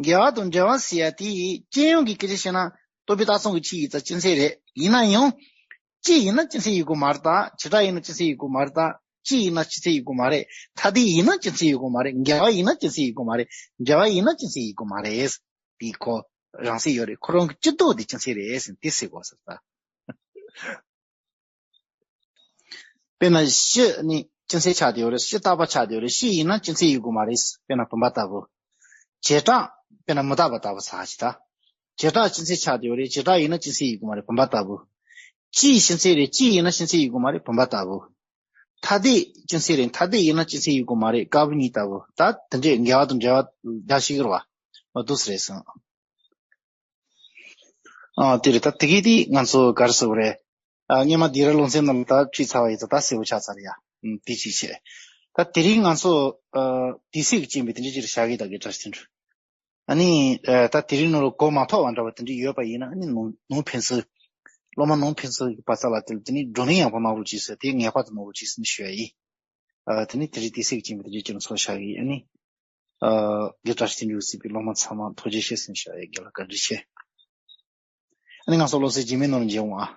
འགལ་བ་དང་འབྲེལ་བ་ཟེར་ཡ་དེ་སྤྱི་ཡོངས་ཀྱི་སྐད་ཆ་བཤད་ན། རྟོག་པས་བཏགས་ཙམ་གྱི་ཆོས་ཡིན་ཙང་སྤྱི་མཚན་རེད། ཡིན་ན་ཡང་། སྤྱི་ཡིན་ན་སྤྱི་མཚན་ཡིན་དགོས་མ་རེད་ད། བྱེ་བྲག་ཡིན་ན་སྤྱི་མཚན་ཡིན་དགོས་མ་རེད་ད། སྤྱི་ཡིན་ན་སྤྱི་མཚན་ཡིན་དགོས་མ་རེད། ཐ་དད་ཡིན་ན་སྤྱི་མཚན་ཡིན་དགོས་མ་རེད། འགལ་བ་ཡིན་ན་སྤྱི་མཚན་ཡིན་དགོས་མ་རེད། འབྲེལ་བ་ཡིན་ན་སྤྱི་མཚན་ཡིན་དགོས་མ་རེད། དེ་ཁོ་རང་སྲིད་ཡོད་རེད། ཁོ་རང་གི་སྤྱི་ལྡོག་དེ་སྤྱི་མཚན་རེད་ཟེར་དེ་ཟེར་དགོས་ཟེར་ད། དཔེར་ན་སྤྱི་ནི་སྤྱི་མཚན་ཆགས་བསྡད་ཡོད་རེད། སྤྱི་རྟག་པ་ཆགས་བསྡད་ཡོད་རེད། སྤྱི་ཡིན་ན་སྤྱི་མཚན་ཡིན་དགོས་མ་རེད། དཔེར་ན་བུམ་པ་ལྟ་བུ། བྱེ་བྲག་དཔེར་ན་མི་རྟག་པ་ལྟ་བུ་ཟེར་ཞིག་ད། བྱེ་བྲག་སྤྱི་མཚན་ཆགས་བསྡད་ཡོད་རེད། བྱེ་བྲག་ཡིན་ན་སྤྱི་མཚན་ཡིན་དགོས་མ་རེད། བུམ་པ་ལྟ་བུ། སྤྱིའི་སྤྱི་མཚན་རེད། སྤྱི་ཡིན་ན་སྤྱི་མཚན་ཡིན་དགོས་མ་རེད། བུམ་པ་ལྟ་བུ། ཐ་དད་སྤྱི་མཚན་རེད། ཐ་དད་ཡིན་ན་སྤྱི་མཚན་ཡིན་དགོས་མ་རེད། དཀར་པོ་གཉིས་ལྟ་བུ། ད་དེ་འདྲས་འགལ་བ་དང་འབྲེལ་བ་རྒྱག་ཤེས་ཀྱི་རེད་བ། འོ་འདུག་སེ་རེད་ཟེར། ཨ་དེ་རེད། ད་དེ་གས་དེ་ང་ཚོ་ག་རེ་ཟེར་དགོས་རེད། ཨ་སྔོན་མ་སྡིགས་ར་ལུང་ཚན་ནང་ལ་ད་ཁྲིད་ཚར་བ་ཡིན་ཙང་ད་གསལ་པོ་ཆགས་ཚར་ཡ། ཨུམ་དེ་གཅིག་བྱས། ད་དེ་རིང་ང་ཚོ་ཨ་དུས་ཚོད་ཀྱི་རྐྱེན་པས་དེ་འདྲ་ཅིག་བྱ་གི་ད་གི་དྲ་ཞིག་དེ་འདྲ། ཨ་ནི་ཨ་ད་དེ་རིང་ནང་ལ་གོ་མ་ཐོག་པ་འདྲ་བ་དེ་འདྲ་ཡོད་པ་ཡིན་ན། ཨ་ནི་ནང་ནང་ཕན་ཚུན། སློབ་མ་ནང་ཕན་ཚུན་གྱི་བར་ས་ལ་དེ་དེ་ནི་བགྲོ་གླེང་ཡག་པོ་གནང་རོགས་གྱིས་ཟེར། དེ་ངེས་པར་དུ་གནང་རོགས་གྱིས་ཟེར་ནས་ཞུ་ཡ་ཡིན། ཨ་དེ་ནི་དེ་རིང་དུས་ཚོད་ཀྱི་རྐྱེན་པས་དེ་འདྲ་ཅིག་ཚོགས་བཞག་གི་ཡིན། ཨ་ནི། ཨ་དགེ་བཀྲ་ཤིས་དོན་གྲུབ་གཙོས་པའི་སློབ་མ་ཚང་མ་ཐུགས་རྗེ་ཆེ་ཟེར་ནས་ཞུ་ཡ་ཡིན། རྒན་ལགས་བཀའ་དྲིན་ཆེ། ཨ་ནི་ང་ཚོ་སློབ་ཚན་རྗེས་མའི་ནང་ལ་མཇལ་འོང་ཨ།